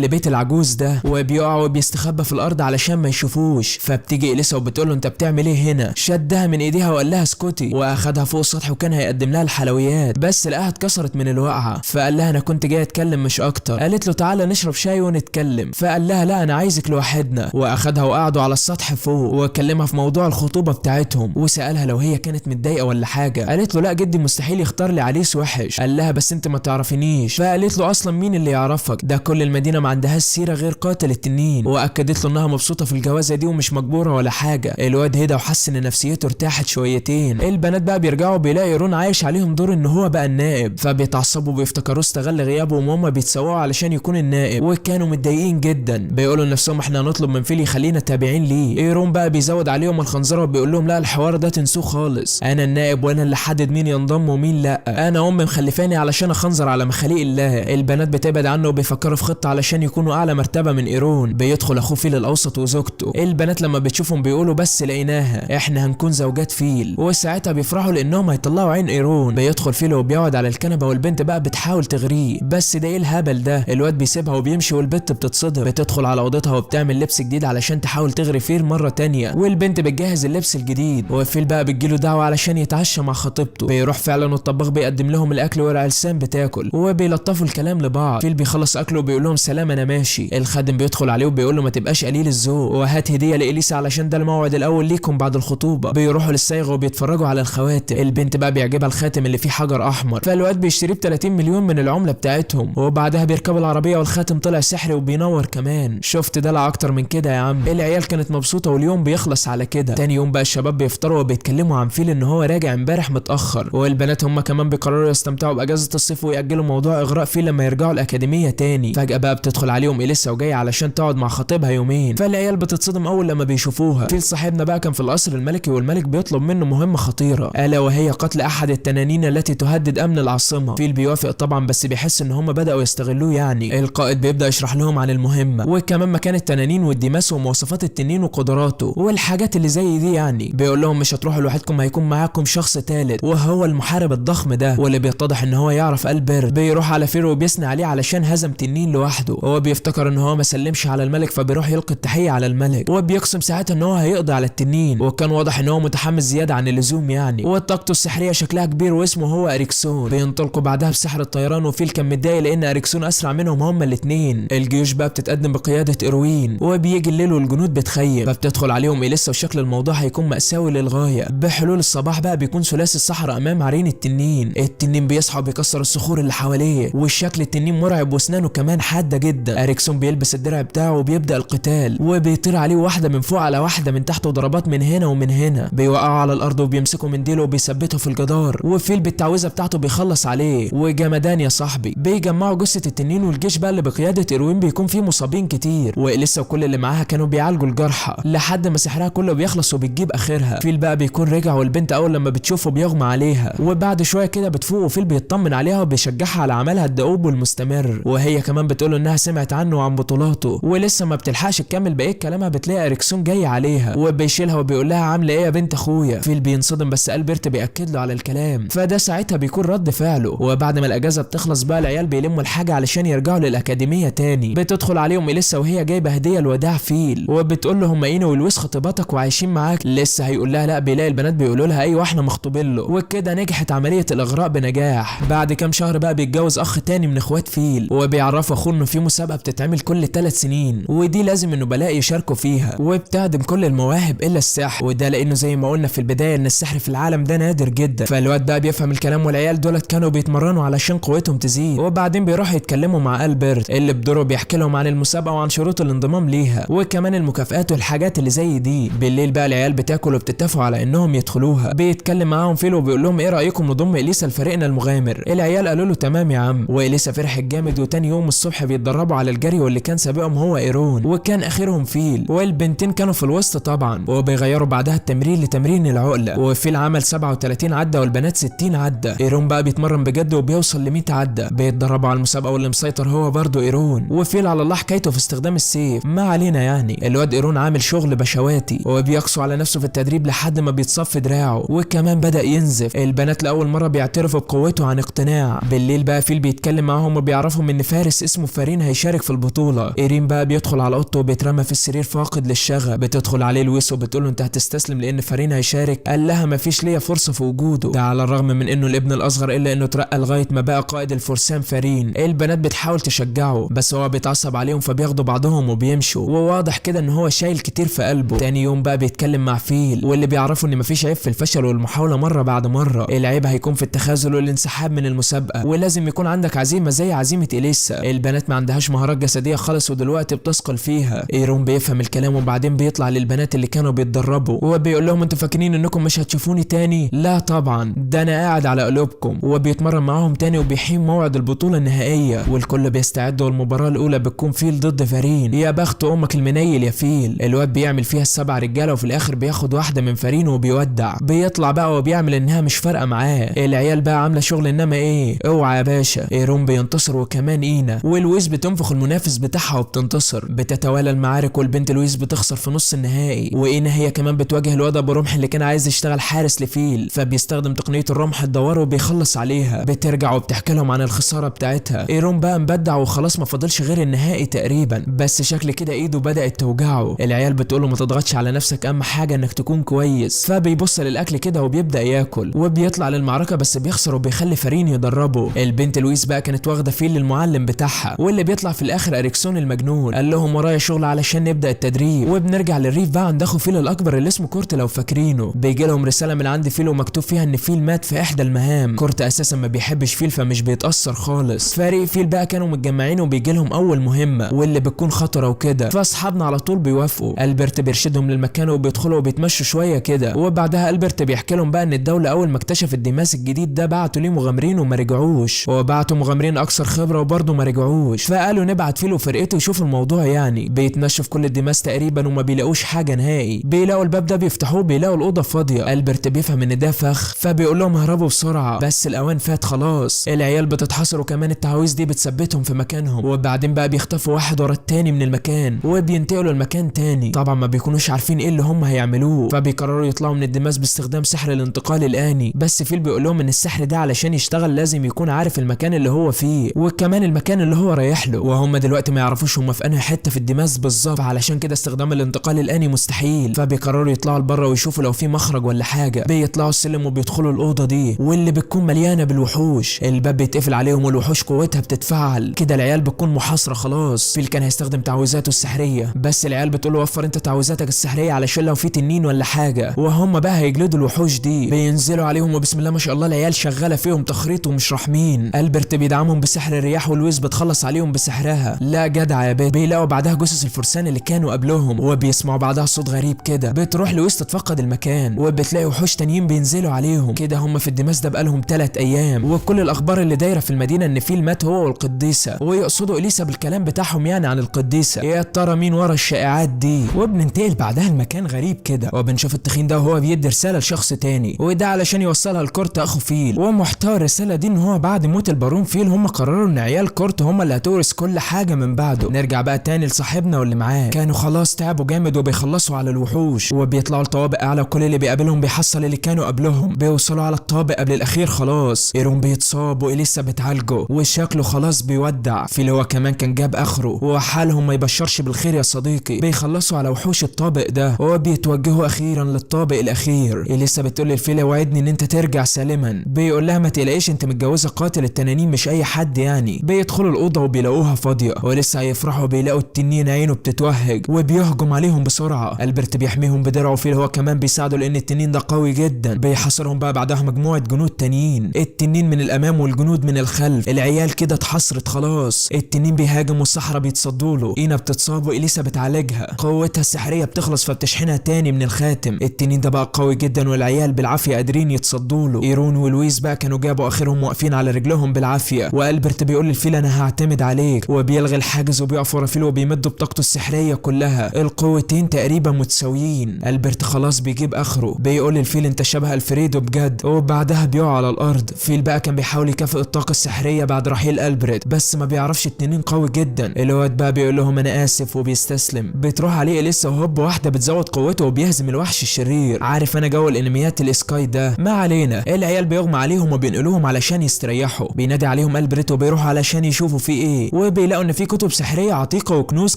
لبيت العجوز ده، وبيقع وبيستخبى في الارض علشان ما يشوفوش. فبتيجي اليسا وبتقول له انت بتعمل ايه هنا؟ شدها من ايديها وقال لها اسكتي، واخدها فوق السطح وكان هيقدم لها الحلويات، بس لقاها اتكسرت من الوقعة. فقال لها انا كنت جاي اتكلم مش اكتر. قالت له تعالى نشرب شاي ونتكلم. فقال لها لا انا عايزك لوحدنا، واخدها وقعدوا على السطح فوق وكلمها في موضوع الخطوبة بتاعتهم، وسالها لو هي كانت متضايقة ولا حاجة. قالت له لا جدي مستحيل يختار لي عريس وحش. قال لها بس انت ما تعرفينيش. فقالت له اصلا مين اللي يعرفك؟ ده كل المدينة ما عندهاش سيره غير قاتل التنين. واكدت له انها مبسوطة في الجوازه دي ومش مجبوره ولا حاجة. الواد هدى وحس ان نفسيته ارتاحت شويتين. البنات بقى بيرجعوا بيلاقي رون عايش عليهم دور ان هو بقى النائب، فبيتعصبوا وبيفتكروه استغل غيابه وهم بيتسوقوا علشان يكون النائب، وكانوا متضايقين جدا. بيقولوا لنفسهم احنا هنطلب من فيل يخلينا تابعين ليه. ايرون بقى بيزود عليهم الخنزره وبيقول لهم لا الحوار ده تنسوه خالص، انا النائب وانا اللي حدد مين ينضم ومين لا، انا امي مخلفاني علشان اخنزر على مخاليق الله. البنات بتبعد عنه وبيفكروا في خطه علشان يكونوا اعلى مرتبه من ايرون. بيدخل اخوه فيل الاوسط وزوجته. البنات لما بتشوفهم بيقولوا بس لقيناها، احنا هنكون زوجات فيل، وساعتها بيفرحوا لانهم هيطلعوا عين ايرون. بيدخل فيل وبيقعد على الكنبة، والبنت بقى بتحاول تغريه، بس ده ايه الهبل ده؟ الواد بيسيبها وبيمشي، والبنت بتتصدم. بتدخل على اوضتها وبتعمل لبس جديد علشان تحاول تغري فيل مرة تانية، والبنت بتجهز اللبس الجديد. وفيل بقى بتجيله دعوه علشان يتعشى مع خطيبته. بيروح فعلا والطباخ بيقدم لهم الاكل والعرسان بتاكل، وبيلطفوا الكلام لبعض. فيل بيخلص اكله وبيقول لهم سلام انا ماشي. الخادم بيدخل عليه وبيقول له ما تبقاش قليل الذوق، وهات هديه لاليسا علشان ده الموعد الاول ليكم بعد الخطوبة. بيروحوا للصايغه وبيتفرجوا على الخواتم. البنت بقى بيعجبها الخاتم اللي فيه حجر احمر، فالواد بيشتريه ب 30 مليون من العملة بتاعتهم. وبعدها بيركبوا العربية والخاتم طلع سحري وبينور كمان. شفت دلع اكتر من كده يا عم؟ العيال كانت مبسوطة واليوم بيخلص على كده. تاني يوم بقى الشباب بيفطروا وبيتكلموا عن فيل ان هو راجع امبارح متاخر، والبنات هم كمان بيقرروا يستمتعوا باجازه الصيف ويأجلوا موضوع اغراء فيل لما يرجعوا الاكاديمية تاني. فجاة بقى بتدخل عليهم اليسا وجاية علشان تقعد مع خطيبها يومين، فالعيال بتتصدم اول لما بيشوفوها. فيل صاحبنا بقى كان في القصر الملكي، والملك بيطلب منه مهمة خطيرة، الا وهي قتل احد التنانين التي تهدد امن العاصمة. فيل بيوافق طبعا، بس بيحس ان هم بداوا يستغلوه يعني. القائد بيبدا يشرح لهم عن المهمة، وكمان مكان التنانين والديماس ومواصفات التنين وقدراته والحاجات اللي زي دي يعني. بيقول لهم مش هتروحوا لوحدكم، هيكون معاكم شخص ثالث وهو المحارب الضخم ده، واللي بيتضح ان هو يعرف البرت. بيروح على فيل وبيثني عليه علشان هزم تنين لوحده. هو بيفتكر ان هو ما سلمش على الملك، فبيروح يلقي التحية على الملك، وبيقسم ساعتها ان هو هيقضي على التنين. وكان واضح ان هو متحمس زيادة عن اللزوم يعني، وطاقته السحريه شكلها كبير واسمه هو اريكسون. بينطلقوا بعدها بسحر الطيران، وفيل كان متضايق لان اريكسون اسرع منهم هما الاثنين. الجيوش بقى بتتقدم بقيادة ايروين، وبيجي الليل والجنود بتخيم، فبتدخل عليهم اليسا وشكل الموضوع هيكون مأساوي للغاية. بحلول الصباح بقى بيكون ثلاثي الصحراء امام عرين التنين. التنين بيصحى وبيكسر الصخور اللي حواليه، والشكل التنين مرعب واسنانه كمان حادة جدا. اريكسون بيلبس الدرع بتاعه وبيبدا القتال، وبيطير عليه واحدة من فوق على واحدة من تحت وضربات من هنا ومن هنا. بيوقعه على الارض وبيمسكه من ديله وبيثبته في الجدار، وفيل بالتعويذه بتاعته بيخلص عليه. وجمدان يا صاحبي. بيجمعوا جثة التنين، والجيش بقى اللي بقيادة ايروين بيكون فيه مصابين كتير، واليسا وكل اللي معاها كانوا بيعالجوا الجرحى لحد ما سحرها كله بيخلص وبتجيب اخرها. فيل بقى بيكون رجع، والبنت اول لما بتشوفه بيغمى عليها، وبعد شوية كده بتفوق، وفيل بيطمن عليها وبيشجعها على عملها الدؤوب والمستمر، وهي كمان بتقول انها سمعت عنه وعن بطولاته. ولسه ما بتلحقش تكمل بقية كلامها بتلاقي اريكسون جاي عليها وبيشيلها وبيقول لها عامله ايه يا بنت اخويا. فيل بينصدم، بس البرت بياكد له على الكلام، فده ساعتها بيكون رد فعله. وبعد ما الاجازة بتخلص بقى العيال بيلموا الحاجة علشان يرجعوا للاكاديميه تاني. بتدخل عليهم اليسا وهي جايبه هديه لوداع فيل، وبتقول له هم اينو ولويس خطيبتك وعايشين معاك. لسه هيقول لها لا، بيلاقي البنات بيقولوا لها ايوه احنا مخطوبين له. وكده نجحت عملية الاغراء بنجاح. بعد كام شهر بقى بيتجوز اخ تاني من اخوات فيل، وبيعرفوا اخوه انه في مسابقة بتتعمل كل 3 سنين، ودي لازم النبلاء يشاركوا فيها، وبتعدم كل المواهب الا السحر، وده لانه زي ما قلنا في البداية ان السحر في العالم ده نادر جدا. فالواد بقى بيفهم الكلام، والعيال دولت كانوا بيتمرنوا علشان قوتهم تزيد. وبعدين بيروحوا يتكلموا مع البرت اللي بدوره بيحكي لهم عن المسابقة وعن شروط الانضمام ليها، وكمان المكافآت والحاجات اللي زي دي. بالليل بقى العيال بتاكل وبتتفقوا على انهم يدخلوها. بيتكلم معاهم فيل وبيقول لهم ايه رايكم نضم اليسا لفريقنا المغامر. العيال قالوا له تمام يا عم، واليسا فرحت جامد. وتاني يوم الصبح بيتدربوا على الجري، واللي كان سابقهم هو ايرون، وكان اخرهم فيل، والبنتين كانوا في الوسط طبعا. وبيغيروا بعدها التمرين لتمرين العقلة، وفيل عمل 37 عده والبنات 60 عده. ايرون بقى بيتمرن بجد وبيوصل ل 100 عده. بيتدربوا على المسابقة، واللي مسيطر هو برضه ايرون، وفيل على الله حكايته في استخدام السيف. ما علينا يعني، الواد ايرون عامل شغل بشواتي، وبيقسو على نفسه في التدريب لحد ما بيتصف دراعه، وكمان بدأ ينزف. البنات لاول مرة بيعترفوا بقوته بيموتوا عن اقتناع. بالليل بقى فيل بيتكلم معاهم وبيعرفهم ان فارس اسمه فارين هيشارك في البطولة. ايرين بقى بيدخل على اوضته وبيترمى في السرير فاقد للشغف. بتدخل عليه لويس وبتقول له انت هتستسلم لان فارين هيشارك؟ قال لها مفيش ليا فرصة في وجوده. ده على الرغم من انه الابن الاصغر الا انه اترقى لغاية ما بقى قائد الفرسان فارين. البنات بتحاول تشجعه بس هو بيتعصب عليهم فبياخدوا بعضهم وبيمشوا، وواضح كده ان هو شايل كتير في قلبه. تاني يوم بقى بيتكلم مع فيل واللي بيعرفوا ان مفيش عيب في الفشل والمحاوله مرة بعد مرة، العيب هيكون في التخاذل والانسحاب من المسابقة، ولازم يكون عندك عزيمة زي عزيمة اليسا. البنات ما عندهاش مهارات جسدية خالص ودلوقتي بتثقل فيها. ايرون بيفهم الكلام وبعدين بيطلع للبنات اللي كانوا بيتدربوا وبيقول لهم انتوا فاكرين انكم مش هتشوفوني تاني؟ لا طبعا، ده انا قاعد على قلوبكم. وبيتمرن معاهم تاني وبيحين موعد البطولة النهائية والكل بيستعد، والمباراة الاولى بتكون فيل ضد فارين. يا بخت امك المنيل يا فيل. الواد بيعمل فيها السبع رجاله وفي الاخر بياخد واحدة من فارين وبيودع. بيطلع بقى وبيعمل انها مش فارقه معاه. العيال بقى عامله شغل انما ايه، اوعى يا باشا. ايرون بينتصر وكمان اينا، ولويس بتنفخ المنافس بتاعها وبتنتصر. بتتوالى المعارك والبنت لويس بتخسر في نص النهائي، واينا هي كمان بتواجه الواد ابو رمح اللي كان عايز يشتغل حارس لفيل، فبيستخدم تقنية الرمح الدوار وبيخلص عليها. بترجع وبتحكي لهم عن الخسارة بتاعتها. ايرون بقى مبدع وخلاص ما فاضلش غير النهائي تقريبا، بس شكل كده ايده بدات توجعه. العيال بتقوله ما تضغطش على نفسك، اهم حاجة انك تكون كويس. فبيبص للاكل كده وبيبدا ياكل وبيطلع للمعركة بس بيخسر وبيخلي فارين يدربه. البنت لويس بقى كانت واخده فيل للمعلم بتاعها، واللي بيطلع في الاخر اريكسون المجنون. قال لهم ورايا شغل علشان نبدا التدريب. وبنرجع للريف بقى عند اخو فيل الاكبر اللي اسمه كورت لو فاكرينه. بيجي لهم رسالة من عند فيل ومكتوب فيها ان فيل مات في احدى المهام. كورت اساسا ما بيحبش فيل فمش بيتاثر خالص. فريق فيل بقى كانوا متجمعين وبيجي لهم اول مهمة واللي بتكون خطره وكده، فاصحابنا على طول بيوافقوا. البرت بيرشدهم للمكان وبيدخلوا وبيتمشوا شوية كده، وبعدها البرت بيحكي لهم بقى ان الدولة اول ما اكتشف الديماس الجديد ده بعتوا ليه مغامرين وما رجعوش، وبعتوا مغامرين اكثر خبره وبرضه ما رجعوش، فقالوا نبعت فيل وفرقته يشوفوا الموضوع. يعني بيتمشوا في كل الديماس تقريبا وما بيلاقوش حاجة نهائي. بيلاقوا الباب ده بيفتحوه بيلاقوا الاوضة فاضية. البرت بيفهم ان ده فخ فبيقول لهم هربوا بسرعة، بس الاوان فات خلاص. العيال بتتحاصر وكمان التعاويذ دي بتثبتهم في مكانهم، وبعدين بقى بيختفوا واحد ورا التاني من المكان وبينتقلوا لمكان تاني. طبعا ما بيكونوش عارفين ايه اللي هم هيعملوه، فبيقرروا يطلعوا من الدماس باستخدام سحر الانتقال الآني. بس فيل بيقول لهم ان السحر ده علشان يشتغل لازم يكون عارف المكان اللي هو فيه وكمان المكان اللي هو رايح له، وهم دلوقتي ما يعرفوش هم في انهي حتة في الدماس بالظبط، علشان كده استخدام الانتقال الآني مستحيل. فبيقرروا يطلعوا لبره ويشوفوا لو في مخرج ولا حاجة. بيطلعوا السلم وبيدخلوا الاوضة دي واللي بتكون مليانة بالوحوش. الباب بيتقفل عليهم والوحوش قوتها بتتفعل كده، العيال بتكون محاصرة خلاص. فيل كان هيستخدم تعويذاته السحريه بس العيال بتقول له وفر انت تعويذاتك السحريه علشان لو في تنين ولا حاجة، وهم بقى هيجلدوا الوحوش دي. بينزلوا عليهم وبسم الله ما شاء الله العيال شغالة فيهم تخريط ومش راحمين. البرت بيدعمهم بسحر الرياح ولويس بتخلص عليهم بسحرها. لا جدع يا بيت. بيلاقوا بعدها جثث الفرسان اللي كانوا قبلهم، وبيسمعوا بعدها صوت غريب كده. بتروح لويس تتفقد المكان وبتلاقي وحوش تانيين بينزلوا عليهم كده. هم في الدماس ده بقالهم 3 ايام، وكل الاخبار اللي دايرة في المدينة ان فيل مات هو والقديسه، ويقصدوا اليسا بالكلام بتاعهم يعني عن القديسه. يا ترى مين ورا الشائعات دي؟ وبننتقل بعدها لمكان غريب كده، وبنشوف التخين ده وهو بيدي رسالة لشخص تاني، وده علشان يوصلها لكورت اخو فيل. ومحتوى الرسالة دي ان هو بعد موت البارون فيل هم قرروا ان عيال كورت هم اللي هتورث كل حاجة من بعده. نرجع بقى تاني لصاحبنا واللي معاه، كانوا خلاص تعبوا جامد وبيخلصوا على الوحوش، وبيطلعوا لطوابق اعلى وكل اللي بيقابلهم بيحصل اللي كانوا قبلهم. بيوصلوا على الطابق قبل الاخير خلاص. ايرون بيتصاب واليسا بتعالجه وشكله خلاص بيودع. فيل هو كمان كان جاب اخره وحالهم ما يبشرش بالخير يا صديقي. بيخلصوا على وحوش الطابق ده وبيتوجهوا اخيرا للطابق الاخير. اليسا بتقول للفيل وعدني ان انت ترجع سالما. بيقول لها ما تقلقيش انت متجوزة قاتل التنانين مش اي حد يعني. بيدخلوا الاوضة وبيلاقوها فاضية، ولسه هيفرحوا بيلاقوا التنين عينه بتتوهج وبيهجم عليهم بسرعة. البرت بيحميهم بدرعه وفيل هو كمان بيساعده لان التنين ده قوي جدا. بيحاصرهم بقى بعدها مجموعة جنود تانيين، التنين من الامام والجنود من الخلف. العيال كده اتحصرت خلاص. التنين بيهاجم والصحراء بيتصدوا له. اينا بتتصاب واليسا بتعالجها، قوتها السحريه بتخلص فبتشحنها تاني من الخاتم. التنين ده بقى قوي جدا والعيال بالعافية قادرين يتصدوا له. ايرون ولويس بقى كانوا جابوا اخرهم واقفين على رجلهم بالعافية، والبرت بيقول للفيل انا هعتمد عليك، وبيلغي الحاجز وبيقف ورا فيل وبيمد بطاقته السحريه كلها. القوتين تقريبا متساويين. البرت خلاص بيجيب اخره، بيقول للفيل انت شبه الفريدو بجد، وبعدها بيقع على الارض. فيل بقى كان بيحاول يكافئ الطاقة السحريه بعد رحيل البرت بس ما بيعرفش، التنين قوي جدا. الواد بقى بيقول لهم انا اسف وبيستسلم. بتروح عليه اليسا وهوب واحدة بتزود قوته وبيهزم الوحش الشرير. عارف انا جو الانميات الاسكاي ده. ما علينا، العيال بيغمى عليهم وبينقلوا بينقلوهم علشان يستريحوا. بينادي عليهم البريت وبيروحوا علشان يشوفوا في ايه، وبيلاقوا ان في كتب سحريه عتيقه وكنوز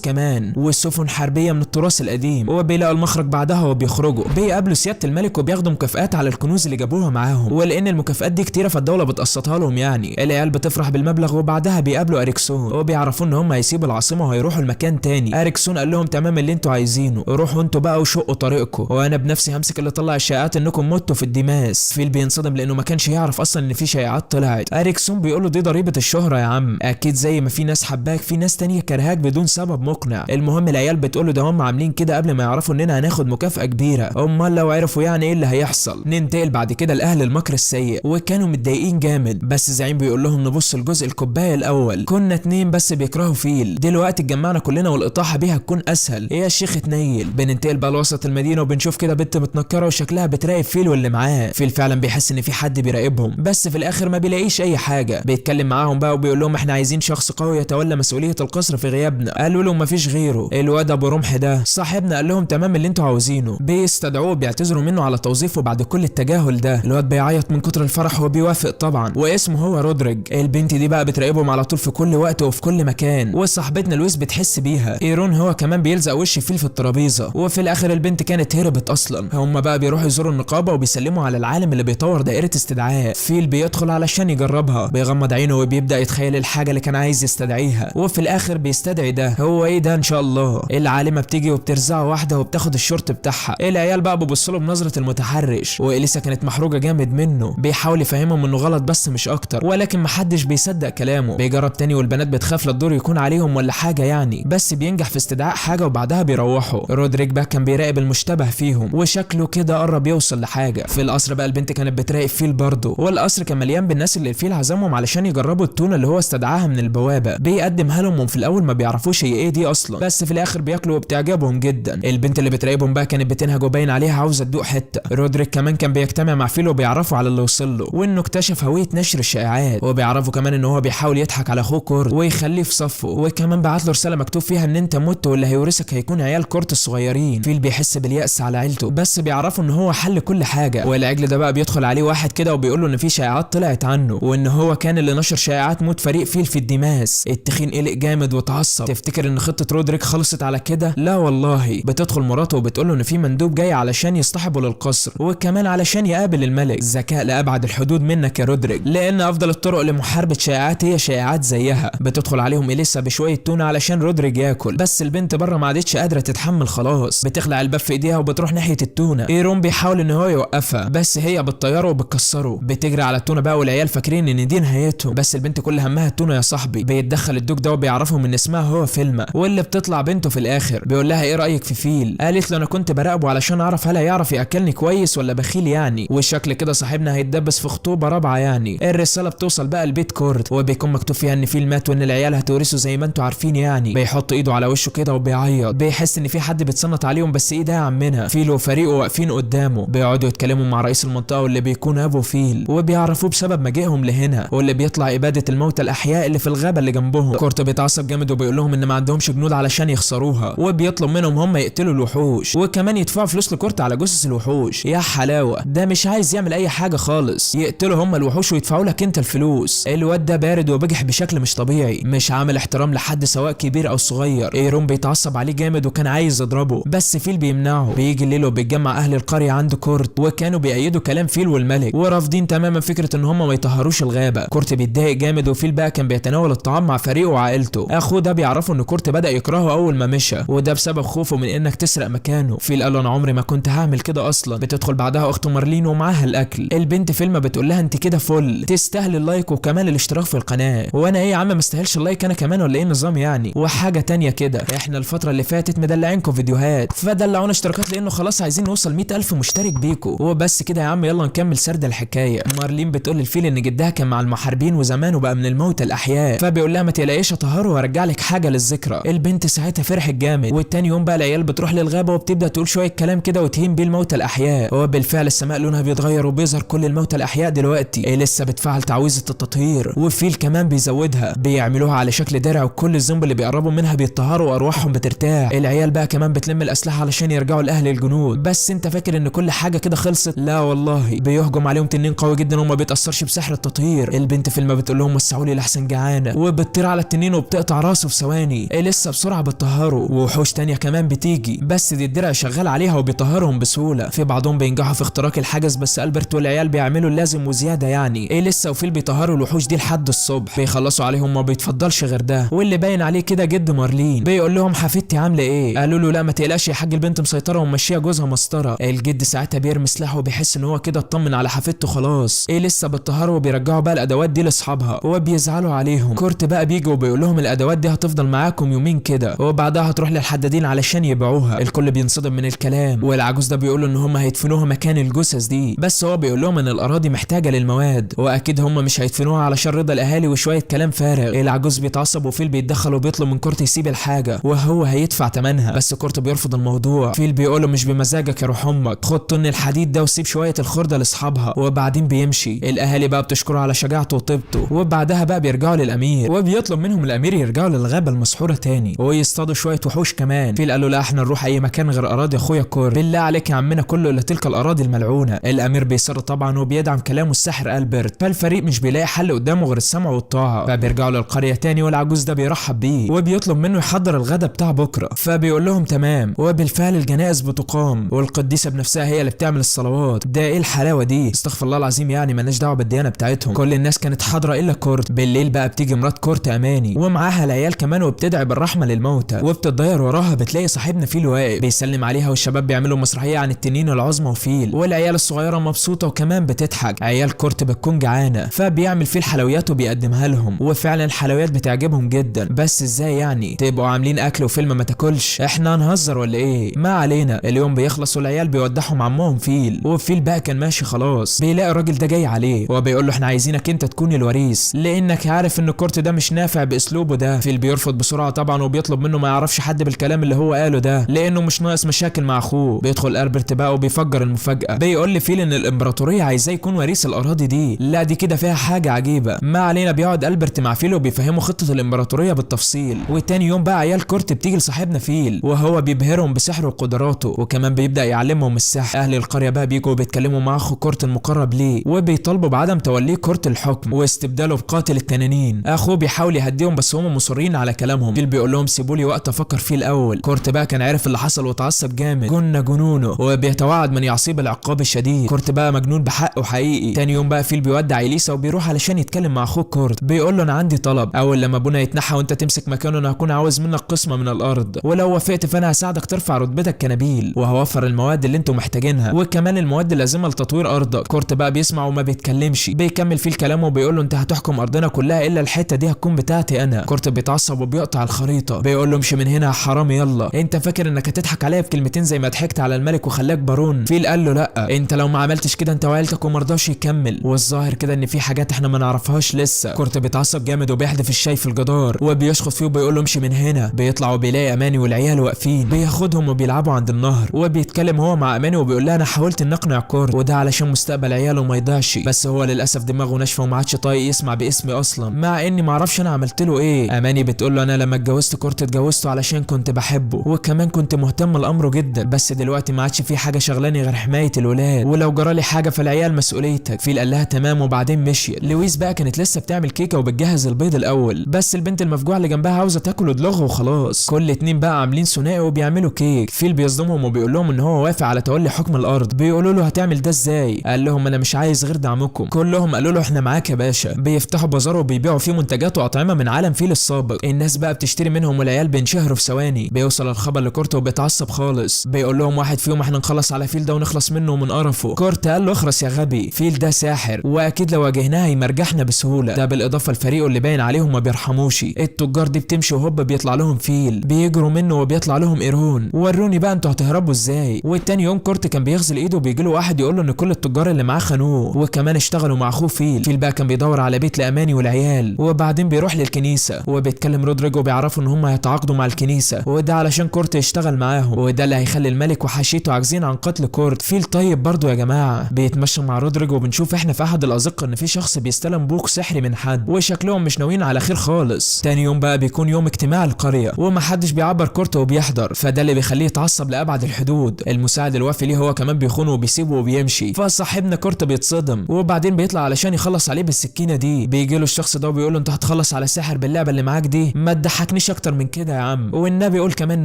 كمان وسفن حربيه من التراث القديم، وبيلاقوا المخرج بعدها وبيخرجوا. بيقابلوا سيادة الملك وبياخدوا مكافآت على الكنوز اللي جابوها معاهم، ولان المكافآت دي كتيرة فالدولة بتقسطها لهم يعني. العيال بتفرح بالمبلغ، وبعدها بيقابلوا اريكسون وبيعرفوا ان هم هيسيبوا العاصمة وهيروحوا المكان تاني. اريكسون قال لهم تمام اللي انتوا عايزينه، روحوا انتوا بقى وشقوا طريقكم، وانا بنفسي همسك اللي طلع الشائعات انكم متوا في الديماس. فيل بينصدم لانه ما كانش يعرف اصلا ان في شائعات طلعت. اريكسون بيقول له دي ضريبة الشهرة يا عم، اكيد زي ما في ناس حباك في ناس تانية كرهاك بدون سبب مقنع. المهم العيال بتقول له ده هم عاملين كده قبل ما يعرفوا اننا هناخد مكافاة كبيرة، امال لو عرفوا يعني ايه اللي هيحصل. ننتقل بعد كده لاهل المكر السيء، وكانوا متضايقين جامد، بس زعيم بيقول لهم نبص لجزء الكوباية الاول، كنا 2 بس بيكرهوا فيل، دلوقتي اتجمعنا كلنا والاطاحه بيها تكون اسهل. ايه يا شيخ تنيل. بننتقل بقى لوسط المدينة وبنشوف كده بنت متنكره وشكلها بتراقب فيل واللي معاه. فيل فعلا بيحس ان في حد بيراقبهم، بس في الاخر ما بيلاقيش اي حاجة. بيتكلم معاهم بقى وبيقول لهم احنا عايزين شخص قوي يتولى مسؤولية القصر في غيابنا. قالوا له مفيش غيره، الواد ابو رمح ده صاحبنا. قال لهم تمام اللي انتوا عاوزينه. بيستدعوه وبيعتذروا منه على توظيفه بعد كل التجاهل ده. الواد بيعيط من كتر الفرح وبيوافق طبعا، واسمه هو رودريج. البنت دي بقى بتراقبهم على طول في كل وقت وفي كل مكان، وصاحبتنا لويس بتحس بيها. ايرون هو كمان بيلزق وش فيل في الترابيزة، وفي الاخر البنت كانت هربت اصلا. هم بقى بيروحوا يزوروا النقابة وبيسلموا على العالم اللي بيطور دائرة استدعاء. فيل بيدخل علشان يجربها، بيغمض عينه وبيبدا يتخيل الحاجة اللي كان عايز يستدعيها، وفي الاخر بيستدعي ده. هو ايه ده ان شاء الله؟ العالمة بتيجي وبترزعه واحدة وبتاخد الشورت بتاعها. العيال بقى بيبصوا له بنظره المتحرش، واليسا كانت محروجه جامد منه. بيحاول يفهمهم انه غلط بس مش اكتر، ولكن محدش بيصدق كلامه. بيجرب تاني والبنات بتخاف للدور يكون عليهم ولا حاجة يعني، بس بينجح في استدعاء حاجة وبعدها بيروحوا. رودريك بقى كان بيراقب المشتبه فيهم، وشكله كده قرب يوصل لحاجة. في القصر بقى البنت كانت بتراقب فيل برضه، والقصر كان مليان بالناس اللي الفيل عزمهم علشان يجربوا التونه اللي هو استدعاها من البوابة. بيقدمها لهم وفي الاول ما بيعرفوش هي ايه دي اصلا، بس في الاخر بياكلوا وبتعجبهم جدا. البنت اللي بتراقبهم بقى كانت بتنهج وباين عليها عاوزه تدوق حتة. رودريك كمان كان بيجتمع مع فيل وبيعرفوا على اللي وصل له، وانه اكتشف هوية نشر الشائعات، وبيعرفوا كمان ان هو بيحاول يضحك على اخوه كورت ويخليه في صفة، وكمان بعت له رسالة مكتوب فيها ان انت مت واللي هيورثك هيكون عيال كورت الصغيرين. فيل بيحس باليأس على عيلته، بس بيعرفوا ان هو حل كل حاجة. والعجل ده بقى بيدخل عليه واحد كده وبيقول له ان في شائعات طلعت عنه، وان هو كان اللي نشر شائعات موت فريق فيل في الديماس. التخين قلق جامد واتعصب. تفتكر ان خطه رودريك خلصت على كده؟ لا والله. بتدخل مراته وبتقول له ان في مندوب جاي علشان يصطحبه للقصر، وكمان علشان يقابل الملك. ذكاء لابعد الحدود منك يا رودريك، لان افضل الطرق لمحاربة شائعات هي شائعات زيها. بتدخل عليهم اليسا بشوية تونه علشان رودريك ياكل، بس البنت بره ما عادتش قادرة تتحمل خلاص. بتخلع الباب في ايديها وبتروح ناحية التونه. ايرون بيحاول ان هو يوقفها، بس هي بتطيره وبتكسره. بتجري على التونه بقى والعيال فاكرين ان دي نهايتهم، بس البنت كل همها التونه يا صاحبي. بيتدخل الدوك ده وبيعرفهم ان اسمها هو فيلما، واللي بتطلع بنته في الاخر. بيقول لها ايه رايك في فيل؟ قالت له انا كنت براقبه علشان اعرف هل هيعرف ياكلني كويس ولا بخيل يعني، والشكل كده صاحبنا هيتدبس في خطوبه رابعه يعني. الرسالة بتوصل بقى لبيت كورت، وبيكون مكتوب فيها ان فيل مات وان العيال هتورثه زي ما انتوا عارفين يعني. بيحط ايده على وشه كده وبيعيط، بيحس ان في حد بيتصنت عليهم، بس ايه ده يا عمنا؟ فيل وفريقه واقفين قدامه. بيقعدوا يتكلموا مع رئيس المنطقة واللي بيكون ابو فيل، وبيعرفوه بسبب مجيئهم لهنا، واللي بيطلع ابادة الموتى الاحياء اللي في الغابة اللي جنبهم. كورت بيتعصب جامد وبيقول لهم ان ما عندهمش جنود علشان يخسروها، وبيطلب منهم هم يقتلوا الوحوش، وكمان يدفعوا فلوس لكورت على جثث الوحوش. يا حلاوة، ده مش عايز يعمل اي حاجة خالص، يقتلوا هم الوحوش ويدفعوا لك انت الفلوس. الواد ده بارد وبجح بشكل مش طبيعي، مش عامل احترام لحد سواء كبير او صغير. ايرون بيتعصب عليه جامد وكان عايز يضربه، بس فيل بيمنعه. بيجي الليل وبيتجمع اهل القرية عند كورت، وكانوا بيأيدوا كلام فيل والملك، ورافضين تماما فكرة ان هم ما يطهروش الغابة. كورت بيتضايق جامد، وفيل بقى كان بيتناول الطعام مع فريقه وعائلته. اخوه ده بيعرفوا ان كورت بدأ يكرهه اول ما مشى، وده بسبب خوفه من انك تسرق مكانه. فيل قال له انا عمري ما كنت هعمل كده اصلا. بتدخل بعدها اخته مارلين ومعاها الاكل. البنت فيلما بتقول لها انت كده فل، تستاهل ال like وكمان الاشتراك في القناة. وانا ايه يا عم ما استاهلش ال like انا كمان ولا ايه النظام يعني؟ وحاجه تانية كده، احنا الفترة اللي فاتت مدلعينكم فيديوهات، فدلعونا اشتراكات لانه خلاص عايزين نوصل 100,000 مشترك بيكو. وبس كده يا عم، يلا نكمل سرد الحكاية. مارلين بتقول للفيل ان جدها كان مع المحاربين وزمانه بقى من الموتى الاحياء، فبيقول لها ما تقلقيش اطهره وارجع لك حاجة للذكرى. البنت ساعتها فرحت جامد. والتاني يوم بقى العيال بتروح للغابه وبتبدا تقول شوية كلام كده وتهين بيه الموتى الاحياء. وبالفعل السماء لونها بيتغير وبيظهر كل الموتى الاحياء دلوقتي. إيه لسه بتفعل تعويذه التطهير، وفيل كمان بيزودها، بيعملوها على شكل درع، وكل الزومبي اللي بيقربوا منها بيتطهروا وارواحهم بترتاح. العيال بقى كمان بتلم الاسلحة علشان يرجعوا لاهل الجنود. بس انت فاكر ان كل حاجة كده خلصت؟ لا والله، بيهجم عليهم تنين قوي جدا. انه ما بيتاثرش بسحر التطهير. البنت في الماء بتقول لهم وسعوا لي لحسن جعانة، وبتطير على التنين وبتقطع راسه في ثواني. اليسا بسرعة بتطهره، ووحوش تانية كمان بتيجي بس دي الدرع شغال عليها وبيطهرهم بسهولة. في بعضهم بينجحوا في اختراق الحاجز بس البرت والعيال بيعملوا اللازم وزيادة يعني. اليسا وفيل بيطهروا الوحوش دي لحد الصبح، بيخلصوا عليهم ما بيتفضلش غير ده. واللي باين عليه كده جد مارلين بيقول لهم حفيدتي عامله ايه؟ قالوا له لا ما تقلقش يا حاج، البنت مسيطرة وماشية جوزها مسطرة. الجد ساعتها بيرمي سلاحه وبيحس ان هو كده اطمن على حفيدته خلاص. اليسا بتطهره وبيرجعوا بقى الادوات دي لاصحابها وبيزعلوا عليهم. كورت بقى بيجي وبيقول لهم الادوات دي هتفضل معاكم يومين كده وبعدها هتروح للحدادين علشان يبيعوها. الكل بينصدم من الكلام، والعجوز ده بيقول ان هم هيدفنوها مكان الجثث دي، بس هو بيقول لهم ان الاراضي محتاجه للمواد واكيد هم مش هيدفنوها علشان رضا الاهالي وشوية كلام فارغ. العجوز بيتعصب وفيل بيتدخل وبيطلب من كورت يسيب الحاجة وهو هيدفع ثمنها، بس كورت بيرفض الموضوع. فيل بيقول له مش بمزاجك يا روح امك، خد طن الحديد ده وسيب شوية الخرده لاصحابها، وبعدين بيمشي. الاهالي بقى بتشكره على شجاعته وطيبته، وبعدها بقى بيرجعوا للامير وبيطلب منهم الامير يرجعوا للغابه المسحوره تاني ويصطادوا شوية وحوش كمان. فيل قال له لا احنا نروح اي مكان غير اراضي اخويا كورت، بالله عليك يا عمنا كله الا تلك الاراضي الملعونة. الامير بيصر طبعا وبيدعم كلامه الساحر البرت، فالفريق مش بيلاقي حل قدامه غير السمع والطاعة. فبيرجعوا للقريه تاني والعجوز ده بيرحب بيه وبيطلب منه يحضر الغدا بتاع بكره، فبيقول لهم تمام. وبالفعل الجنائز بتقام والقديسه بنفسها هي اللي بتعمل الصلوات. ده ايه الحلاوة دي، استغفر الله العظيم، يعني مالناش دعوه بالديانة بتاعتهم. كل الناس كانت حاضره الا كورت. بالليل بقى بتيجي مرات كورت اماني ومعاها العيال كمان وبتدعي بالرحمة للموتى، وبتتضير وراها بتلاقي صاحبنا فيل واقف بيسلم عليها، والشباب بيعملوا مسرحية عن التنين العظمى وفيل، والعيال الصغيرة مبسوطة وكمان بتضحك. عيال كورت بتكون جعانة فبيعمل فيل حلويات وبيقدمها لهم، وفعلا الحلويات بتعجبهم جدا. بس ازاي يعني تبقوا عاملين اكل وفيلم ما تاكلش، احنا هنهزر ولا ايه؟ ما علينا. اليوم بيخلص والعيال بيودعهم عمهم فيل، وفيل بقى كان ماشي خلاص، بيلاقي الراجل ده جاي عليه وبيقول له احنا عايزينك انت تكون الوريث لانك عارف ان كورت ده مش نافع باسلوبه ده. فيل بيرفض بسرعة طبعا وبيطلب منه ما يعرفش حد بالكلام اللي هو قاله ده لانه مش ناقص مشاكل مع اخوه. بيدخل البرت بقى وبيفجر المفاجاة، بيقول لفيل ان الامبراطورية عايزاه يكون وريث الاراضي دي، لا دي كده فيها حاجة عجيبة. ما علينا. بيقعد البرت مع فيل وبيفهمه خطه الامبراطورية بالتفصيل. وتاني يوم بقى عيال كورت بتيجي لصاحبنا فيل وهو بيبهرهم بسحره وقدراته، وكمان بيبدا يعلمهم السحر. اهل القرية بقى بيجوا وبيتكلموا مع اخو كورت المقرب ليه وبيطالبوا بعدم توليه كورت الحكم واستبداله بقاتل التنانين. اخوه بيحاول يهديهم بس هم مصرين على كلامهم. فيل بيقول لهم سيبوا لي وقت افكر فيه الاول. كورت بقى كان عارف اللي حصل وتعصب جامد، جن جنونه، وبيتوعد من يعصيه بالعقاب الشديد. كورت بقى مجنون بحقه حقيقي. تاني يوم بقى فيل بيودع اليسا وبيروح علشان يتكلم مع اخوه كورت، بيقول له انا عندي طلب، اول لما ابونا يتنحى وانت تمسك مكانه انا هكون عاوز منك قسمه من الارض، ولو وافقت فانا هساعدك ترفع رتبتك كنبيل، وهوفر المواد اللي انتم محتاجينها وكمان المواد اللازمة لتطوير ارضك. كورت بقى بيسمع وما بيتكلمش، بيكمل فيه الكلام وبيقول له انت هتحكم ارضنا كلها الا الحتة دي هتكون بتاعتي انا. كورت بيتعصب وبيقطع الخريطة، بيقول له امشي من هنا يا حرامي، يلا انت فاكر انك هتضحك عليا بكلمتين زي ما ضحكت على الملك وخلاك بارون؟ فيل قال له لا، انت لو ما عملتش كده انت وعيلتك، ومرضاش يكمل، والظاهر كده ان في حاجات احنا ما نعرفهاش لسه. كورت بيتعصب جامد وبيحدف الشاي في الجدار وبيشخط فيه وبيقول له امشي من هنا. بيطلع وبيلاقي اماني والعيال واقفين، بياخدهم وبيلعبوا عند النهر، وبيتكلم هو مع اماني وبيقول لها انا حاولت ان اقنع كورت وده علشان مستقبل عياله ما يضيعش، بس هو للاسف دماغه ناشفة وما عادش طايق يسمع باسمي اصلا، مع اني ما اعرفش انا عملت له ايه. اماني بتقول له انا لما اتجوزت كورت اتجوزته علشان كنت بحبه وكمان كنت مهتم لامره جدا، بس دلوقتي ما عادش في حاجة شغلاني غير حماية الولاد، ولو جرالي حاجة فالعيال مسؤوليتك. فيل قال لها تمام وبعدين مشي. لويس بقى كانت لسه بتعمل كيكة وبتجهز البيض الاول، بس البنت المفجوعه اللي جنبها عاوزه تاكل ودلغه وخلاص. كل اتنين بقى عاملين ثنائي وبيعملوا كيك. فيل بيصدمهم وبيقول لهم ان هو وافق على تولي حكم الارض. بيقولوا له هتعمل ده ازاي؟ قال لهم انا مش عايز غير دعمكم. كلهم قالوا له احنا معاك يا باشا. بيفتحوا بازار وبيبيعوا فيه منتجات واطعمه من عالم فيل السابق. الناس بقى بتشتري منهم والعيال بينشهروا في ثواني. بيوصل الخبر لكورت وبيتعصب خالص، بيقول لهم واحد فيهم احنا نخلص على فيل ده ونخلص منه ومن قرفه. كورت قال له اخرس يا غبي، فيل ده ساحر واكيد لو واجهناه هيمرجحنا بسهولة، ده بالاضافة لفريقه اللي باين عليهم ما بيرحموش. التجار دي بتمشي وهوب بيطلع لهم فيل، بيجروا منه وبيطلع لهم قرون، وروني بقى انتوا هتهربوا ازاي. والتاني يوم كورت كان بيغسل ايده وبيجي له واحد يقول له ان كل التجار اللي معاه خانوه وكمان اشتغلوا مع اخوه فيل. فيل بقى كان بيدور على بيت لاماني والعيال، وبعدين بيروح للكنيسة وبيتكلم رودريجو وبيعرفوا ان هم هيتعاقدوا مع الكنيسة، وده علشان كورت يشتغل معاهم، وده اللي هيخلي الملك وحاشيته عاجزين عن قتل كورت. فيل طيب برضو يا جماعة. بيتمشى مع رودريجو وبنشوف احنا في احد الازقه ان في شخص بيستلم بوق سحري من حد، وشكلهم مش ناويين على خير خالص. تاني يوم بقى بيكون يوم اجتماع القرية ومحدش بيعبر كورت وبيحضر، فده اللي بيخليه يتعصب لابعد الحدود. المساعد الوفي ليه هو كمان بيخونه وبيسيبه وبيمشي، فصاحبنا كورت بيتصدم. بيتصدم، وبعدين بيطلع علشان يخلص عليه بالسكينة دي. بيجي له الشخص ده وبيقول له انت هتخلص على الساحر باللعبة اللي معاك دي؟ ما تضحكنيش اكتر من كده يا عم، والنبي قول كمان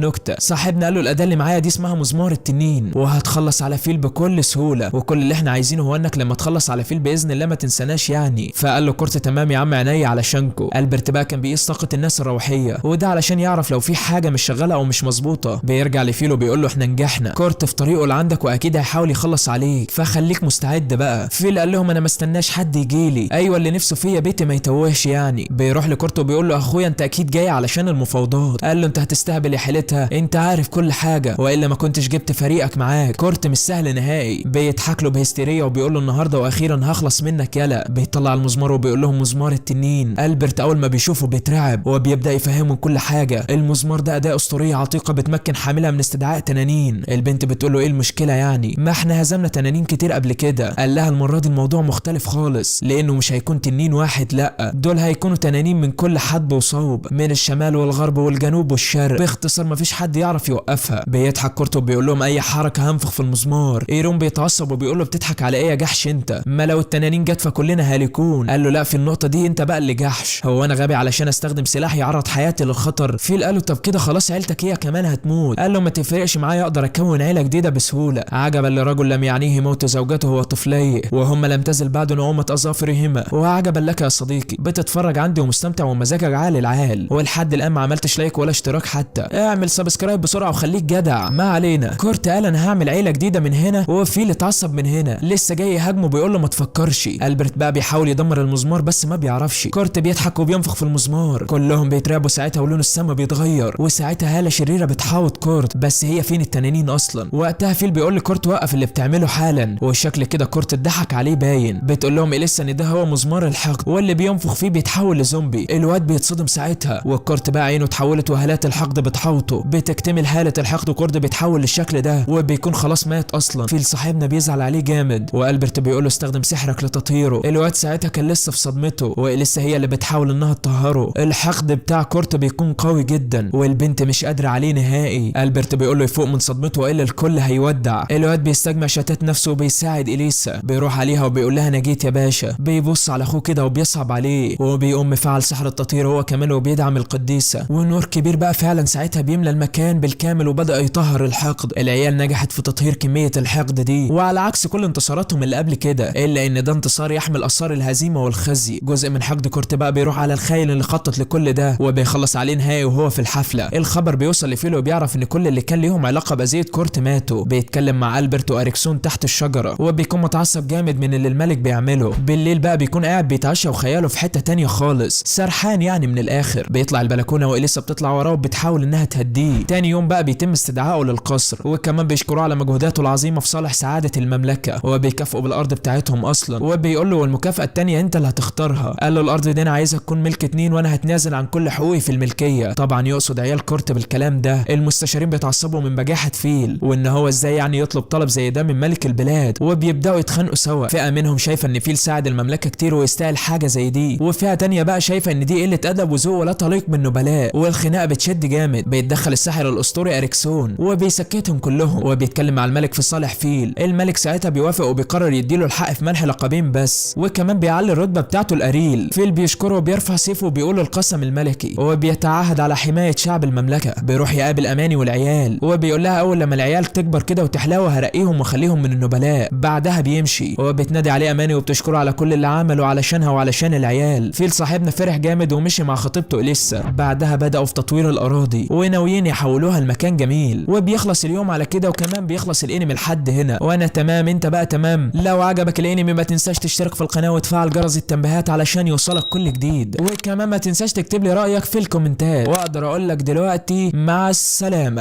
نكتة. صاحبنا قال له الاداة اللي معايا دي اسمها مزمار التنين، وهتخلص على فيل بكل سهولة، وكل اللي احنا عايزينه هو انك لما تخلص على فيل باذن الله ما تنساناش يعني. فقال له كورت تمام يا عم عينيا علشانكو. البرت بقى كان بيقيس طاقة الناس الروحية، وده علشان يعرف لو في حاجة مش شغالة او مش مظبوطة. بيرجع لفيل وبيقول له احنا نجحنا، كورت في طريقه لعندك واكيد هيحاول يخلص عليك، فخليك مستعد بقى. فيل قال لهم انا ما استناش حد يجيلي، ايوه اللي نفسه فيا بيتي ما يتوهش يعني. بيروح لكورت وبيقول له اخويا انت اكيد جاي علشان المفاوضات. قال له انت هتستهبل يا حيلتها، انت عارف كل حاجة والا ما كنتش جبت فريقك معاك. كورت مش سهل نهائي. بيضحك له بهستيريه وبيقول له النهارده واخيرا هخلص منك يلا. بيطلع المزمار وبيقول لهم مزمار التنين. البرت اول ما بيشوفه بيترعب وبيبدا يفهمهم كل حاجة. المزمار ده اداه اسطورية عتيقه بتمكن حاملها من استدعاء تنانين. البنت بتقول له ايه المشكلة يعني، ما احنا هزمنا تنانين كتير قبل كده. قال لها المرة دي الموضوع مختلف خالص، لانه مش هيكون تنين واحد، لا دول هيكونوا تنانين من كل حدب وصوب، من الشمال والغرب والجنوب والشرق، باختصار مفيش حد يعرف يوقفها. بيضحك كورت وبيقول لهم اي حركة هنفخ في المزمار. ايرون بيتعصب وبيقول له بتضحك على ايه يا جحش انت، ما لو التنانين جت فكلنا هالكون. قال له لا في النقطة دي انت بقى اللي جحش، هو انا غبي علشان استخدم سلاح يعرض حياتي للخطر؟ فيل قال له طب كده خلاص عيلتك هي كمان هتموت. قال له ما تفرقش معايا، اقدر اكون عيله جديدة بسهولة. عجبا لرجل لم يعنيه موت زوجته وطفليه وهم لم تزل بعد نعومة اظافرهما. وعجبا لك يا صديقي، بتتفرج عندي ومستمتع ومزاجك عال العال، ولحد الان ما عملتش like ولا اشتراك حتى، اعمل subscribe بسرعة وخليك جدع. ما علينا، كورت قال انا هعمل عيله جديدة من هنا، وفيل اتعصب من هنا، لسه جاي يهاجمه بيقول له ما تفكرش. البرت بقى بيحاول يدمر المزمار بس ما بيعرفش. كورت بيضحك وبينفخ في المزمار، كلهم بيترعبوا ساعتها ولون السما بيتغير، وساعتها هاله شريرة بتحاوط كورت، بس هي فين التنانين اصلا؟ وقتها فيل بيقول لكورت وقف اللي بتعمله حالا، والشكل كده كورت اتضحك عليه باين. بتقول لهم اليسا ان ده هو مزمار الحقد واللي بينفخ فيه بيتحول لزومبي. الواد بيتصدم ساعتها، والكورت بقى عينه اتحولت وهالات الحقد بتحوطه. بتكتمل هاله الحقد وكورت بيتحول للشكل ده وبيكون خلاص مات اصلا. فيل صاحبنا بيزعل عليه جامد، والبرت بيقول له استخدم سحرك لتطهيره. الواد ساعتها كان لسه في صدمته، واليسا هي اللي بتحاول انها تطهره. الحقد بتاع كورت بيكون قوي جدا والبنت مش قادرة عليه نهائي. البرت بيقول له يفوق من صدمته والا الكل هيودع. الواد بيستجمع شتات نفسه وبيساعد اليسا، بيروح عليها وبيقول لها انا جيت يا باشا. بيبص على اخوه كده وبيصعب عليه، وبيقوم مفعل سحر التطهير هو كمان وبيدعم القديسه، ونور كبير بقى فعلا ساعتها بيملى المكان بالكامل وبدا يطهر الحقد. العيال نجحت في تطهير كمية الحقد دي، وعلى عكس كل انتصاراتهم اللي قبل كده، الا ان ده انتصار يحمل اثار الهزيمة والخزي. جزء من حقد كورت بقى بيروح على الخاين اللي خطط لكل ده وبيخلص عليه نهائي وهو في الحفلة. الخبر بيوصل لفيلو وبيعرف ان كل اللي كان ليهم علاقة باذيه كورت ماتوا. بيتكلم مع البرت واريكسون تحت الشجرة، وبيكون متعصب جامد من اللي الملك بيعمله. بالليل بقى بيكون قاعد بيتعشى وخياله في حتة تانية خالص، سرحان يعني من الاخر. بيطلع البلكونه واليسا بتطلع وراه وبتحاول انها تهديه. تاني يوم بقى بيتم استدعائه للقصر، وكمان بيشكروه على مجهوداته العظيمة في صالح سعادة المملكة، وبيكافئوا بالارض بتاعتهم اصلا، وبيقول له والمكافاه التانية انت اللي هتختارها. قال له الارض دي انا عايزها تكون ملك اتنين وانا هتنازل عن كل حقوقي في الملكية. طبعا يقصد عيال كورت بالكلام ده. المستشارين بيتعصبوا من بجاحه فيل، وان هو ازاي يعني يطلب طلب زي ده من ملك البلاد، وبيبداوا يتخانقوا سوا. فئة منهم شايفه ان فيل ساعد المملكة كتير ويستاهل حاجة زي دي، وفئه تانية بقى شايفه ان دي قلة ادب وذوق ولا تليق بالنبلاء، والخناقه بتشد جامد. بيتدخل الساحر الاسطوري اريكسون وبيسكتهم كلهم، وبيتكلم مع الملك في صالح فيل. الملك ساعتها بيوافق وبيقرر يديله الحق في منح لقبين بس، وكمان بيعلي الرتبة بتاعته الاريل. فيل بيشكره وبيرفع سيفه وبيقول القسم الملكي، وبيتعهد على حماية شعب المملكة. بيروح يقابل اماني والعيال وبيقول لها اول لما العيال تكبر كده وتحلاوه هرقيهم واخليهم من النبلاء. بعدها بيمشي وبتنادي عليه اماني وبتشكره على كل اللي عمله علشانها وعلشان العيال. فيل صاحبنا فرح جامد ومشي مع خطيبته اليسا. بعدها بدأوا في تطوير الاراضي وناويين يحولوها لمكان جميل. وبيخلص اليوم على كده، وكمان بيخلص الانمي لحد هنا. وانا تمام، انت بقى تمام. لو عجبك الانمي ما تنساش تشترك في القناة وتفعل جرس التنبيهات علشان يوصلك كل جديد، وكمان ما تنساش تكتب لي رأيك في الكومنتات. واقدر اقول لك دلوقتي مع السلامة.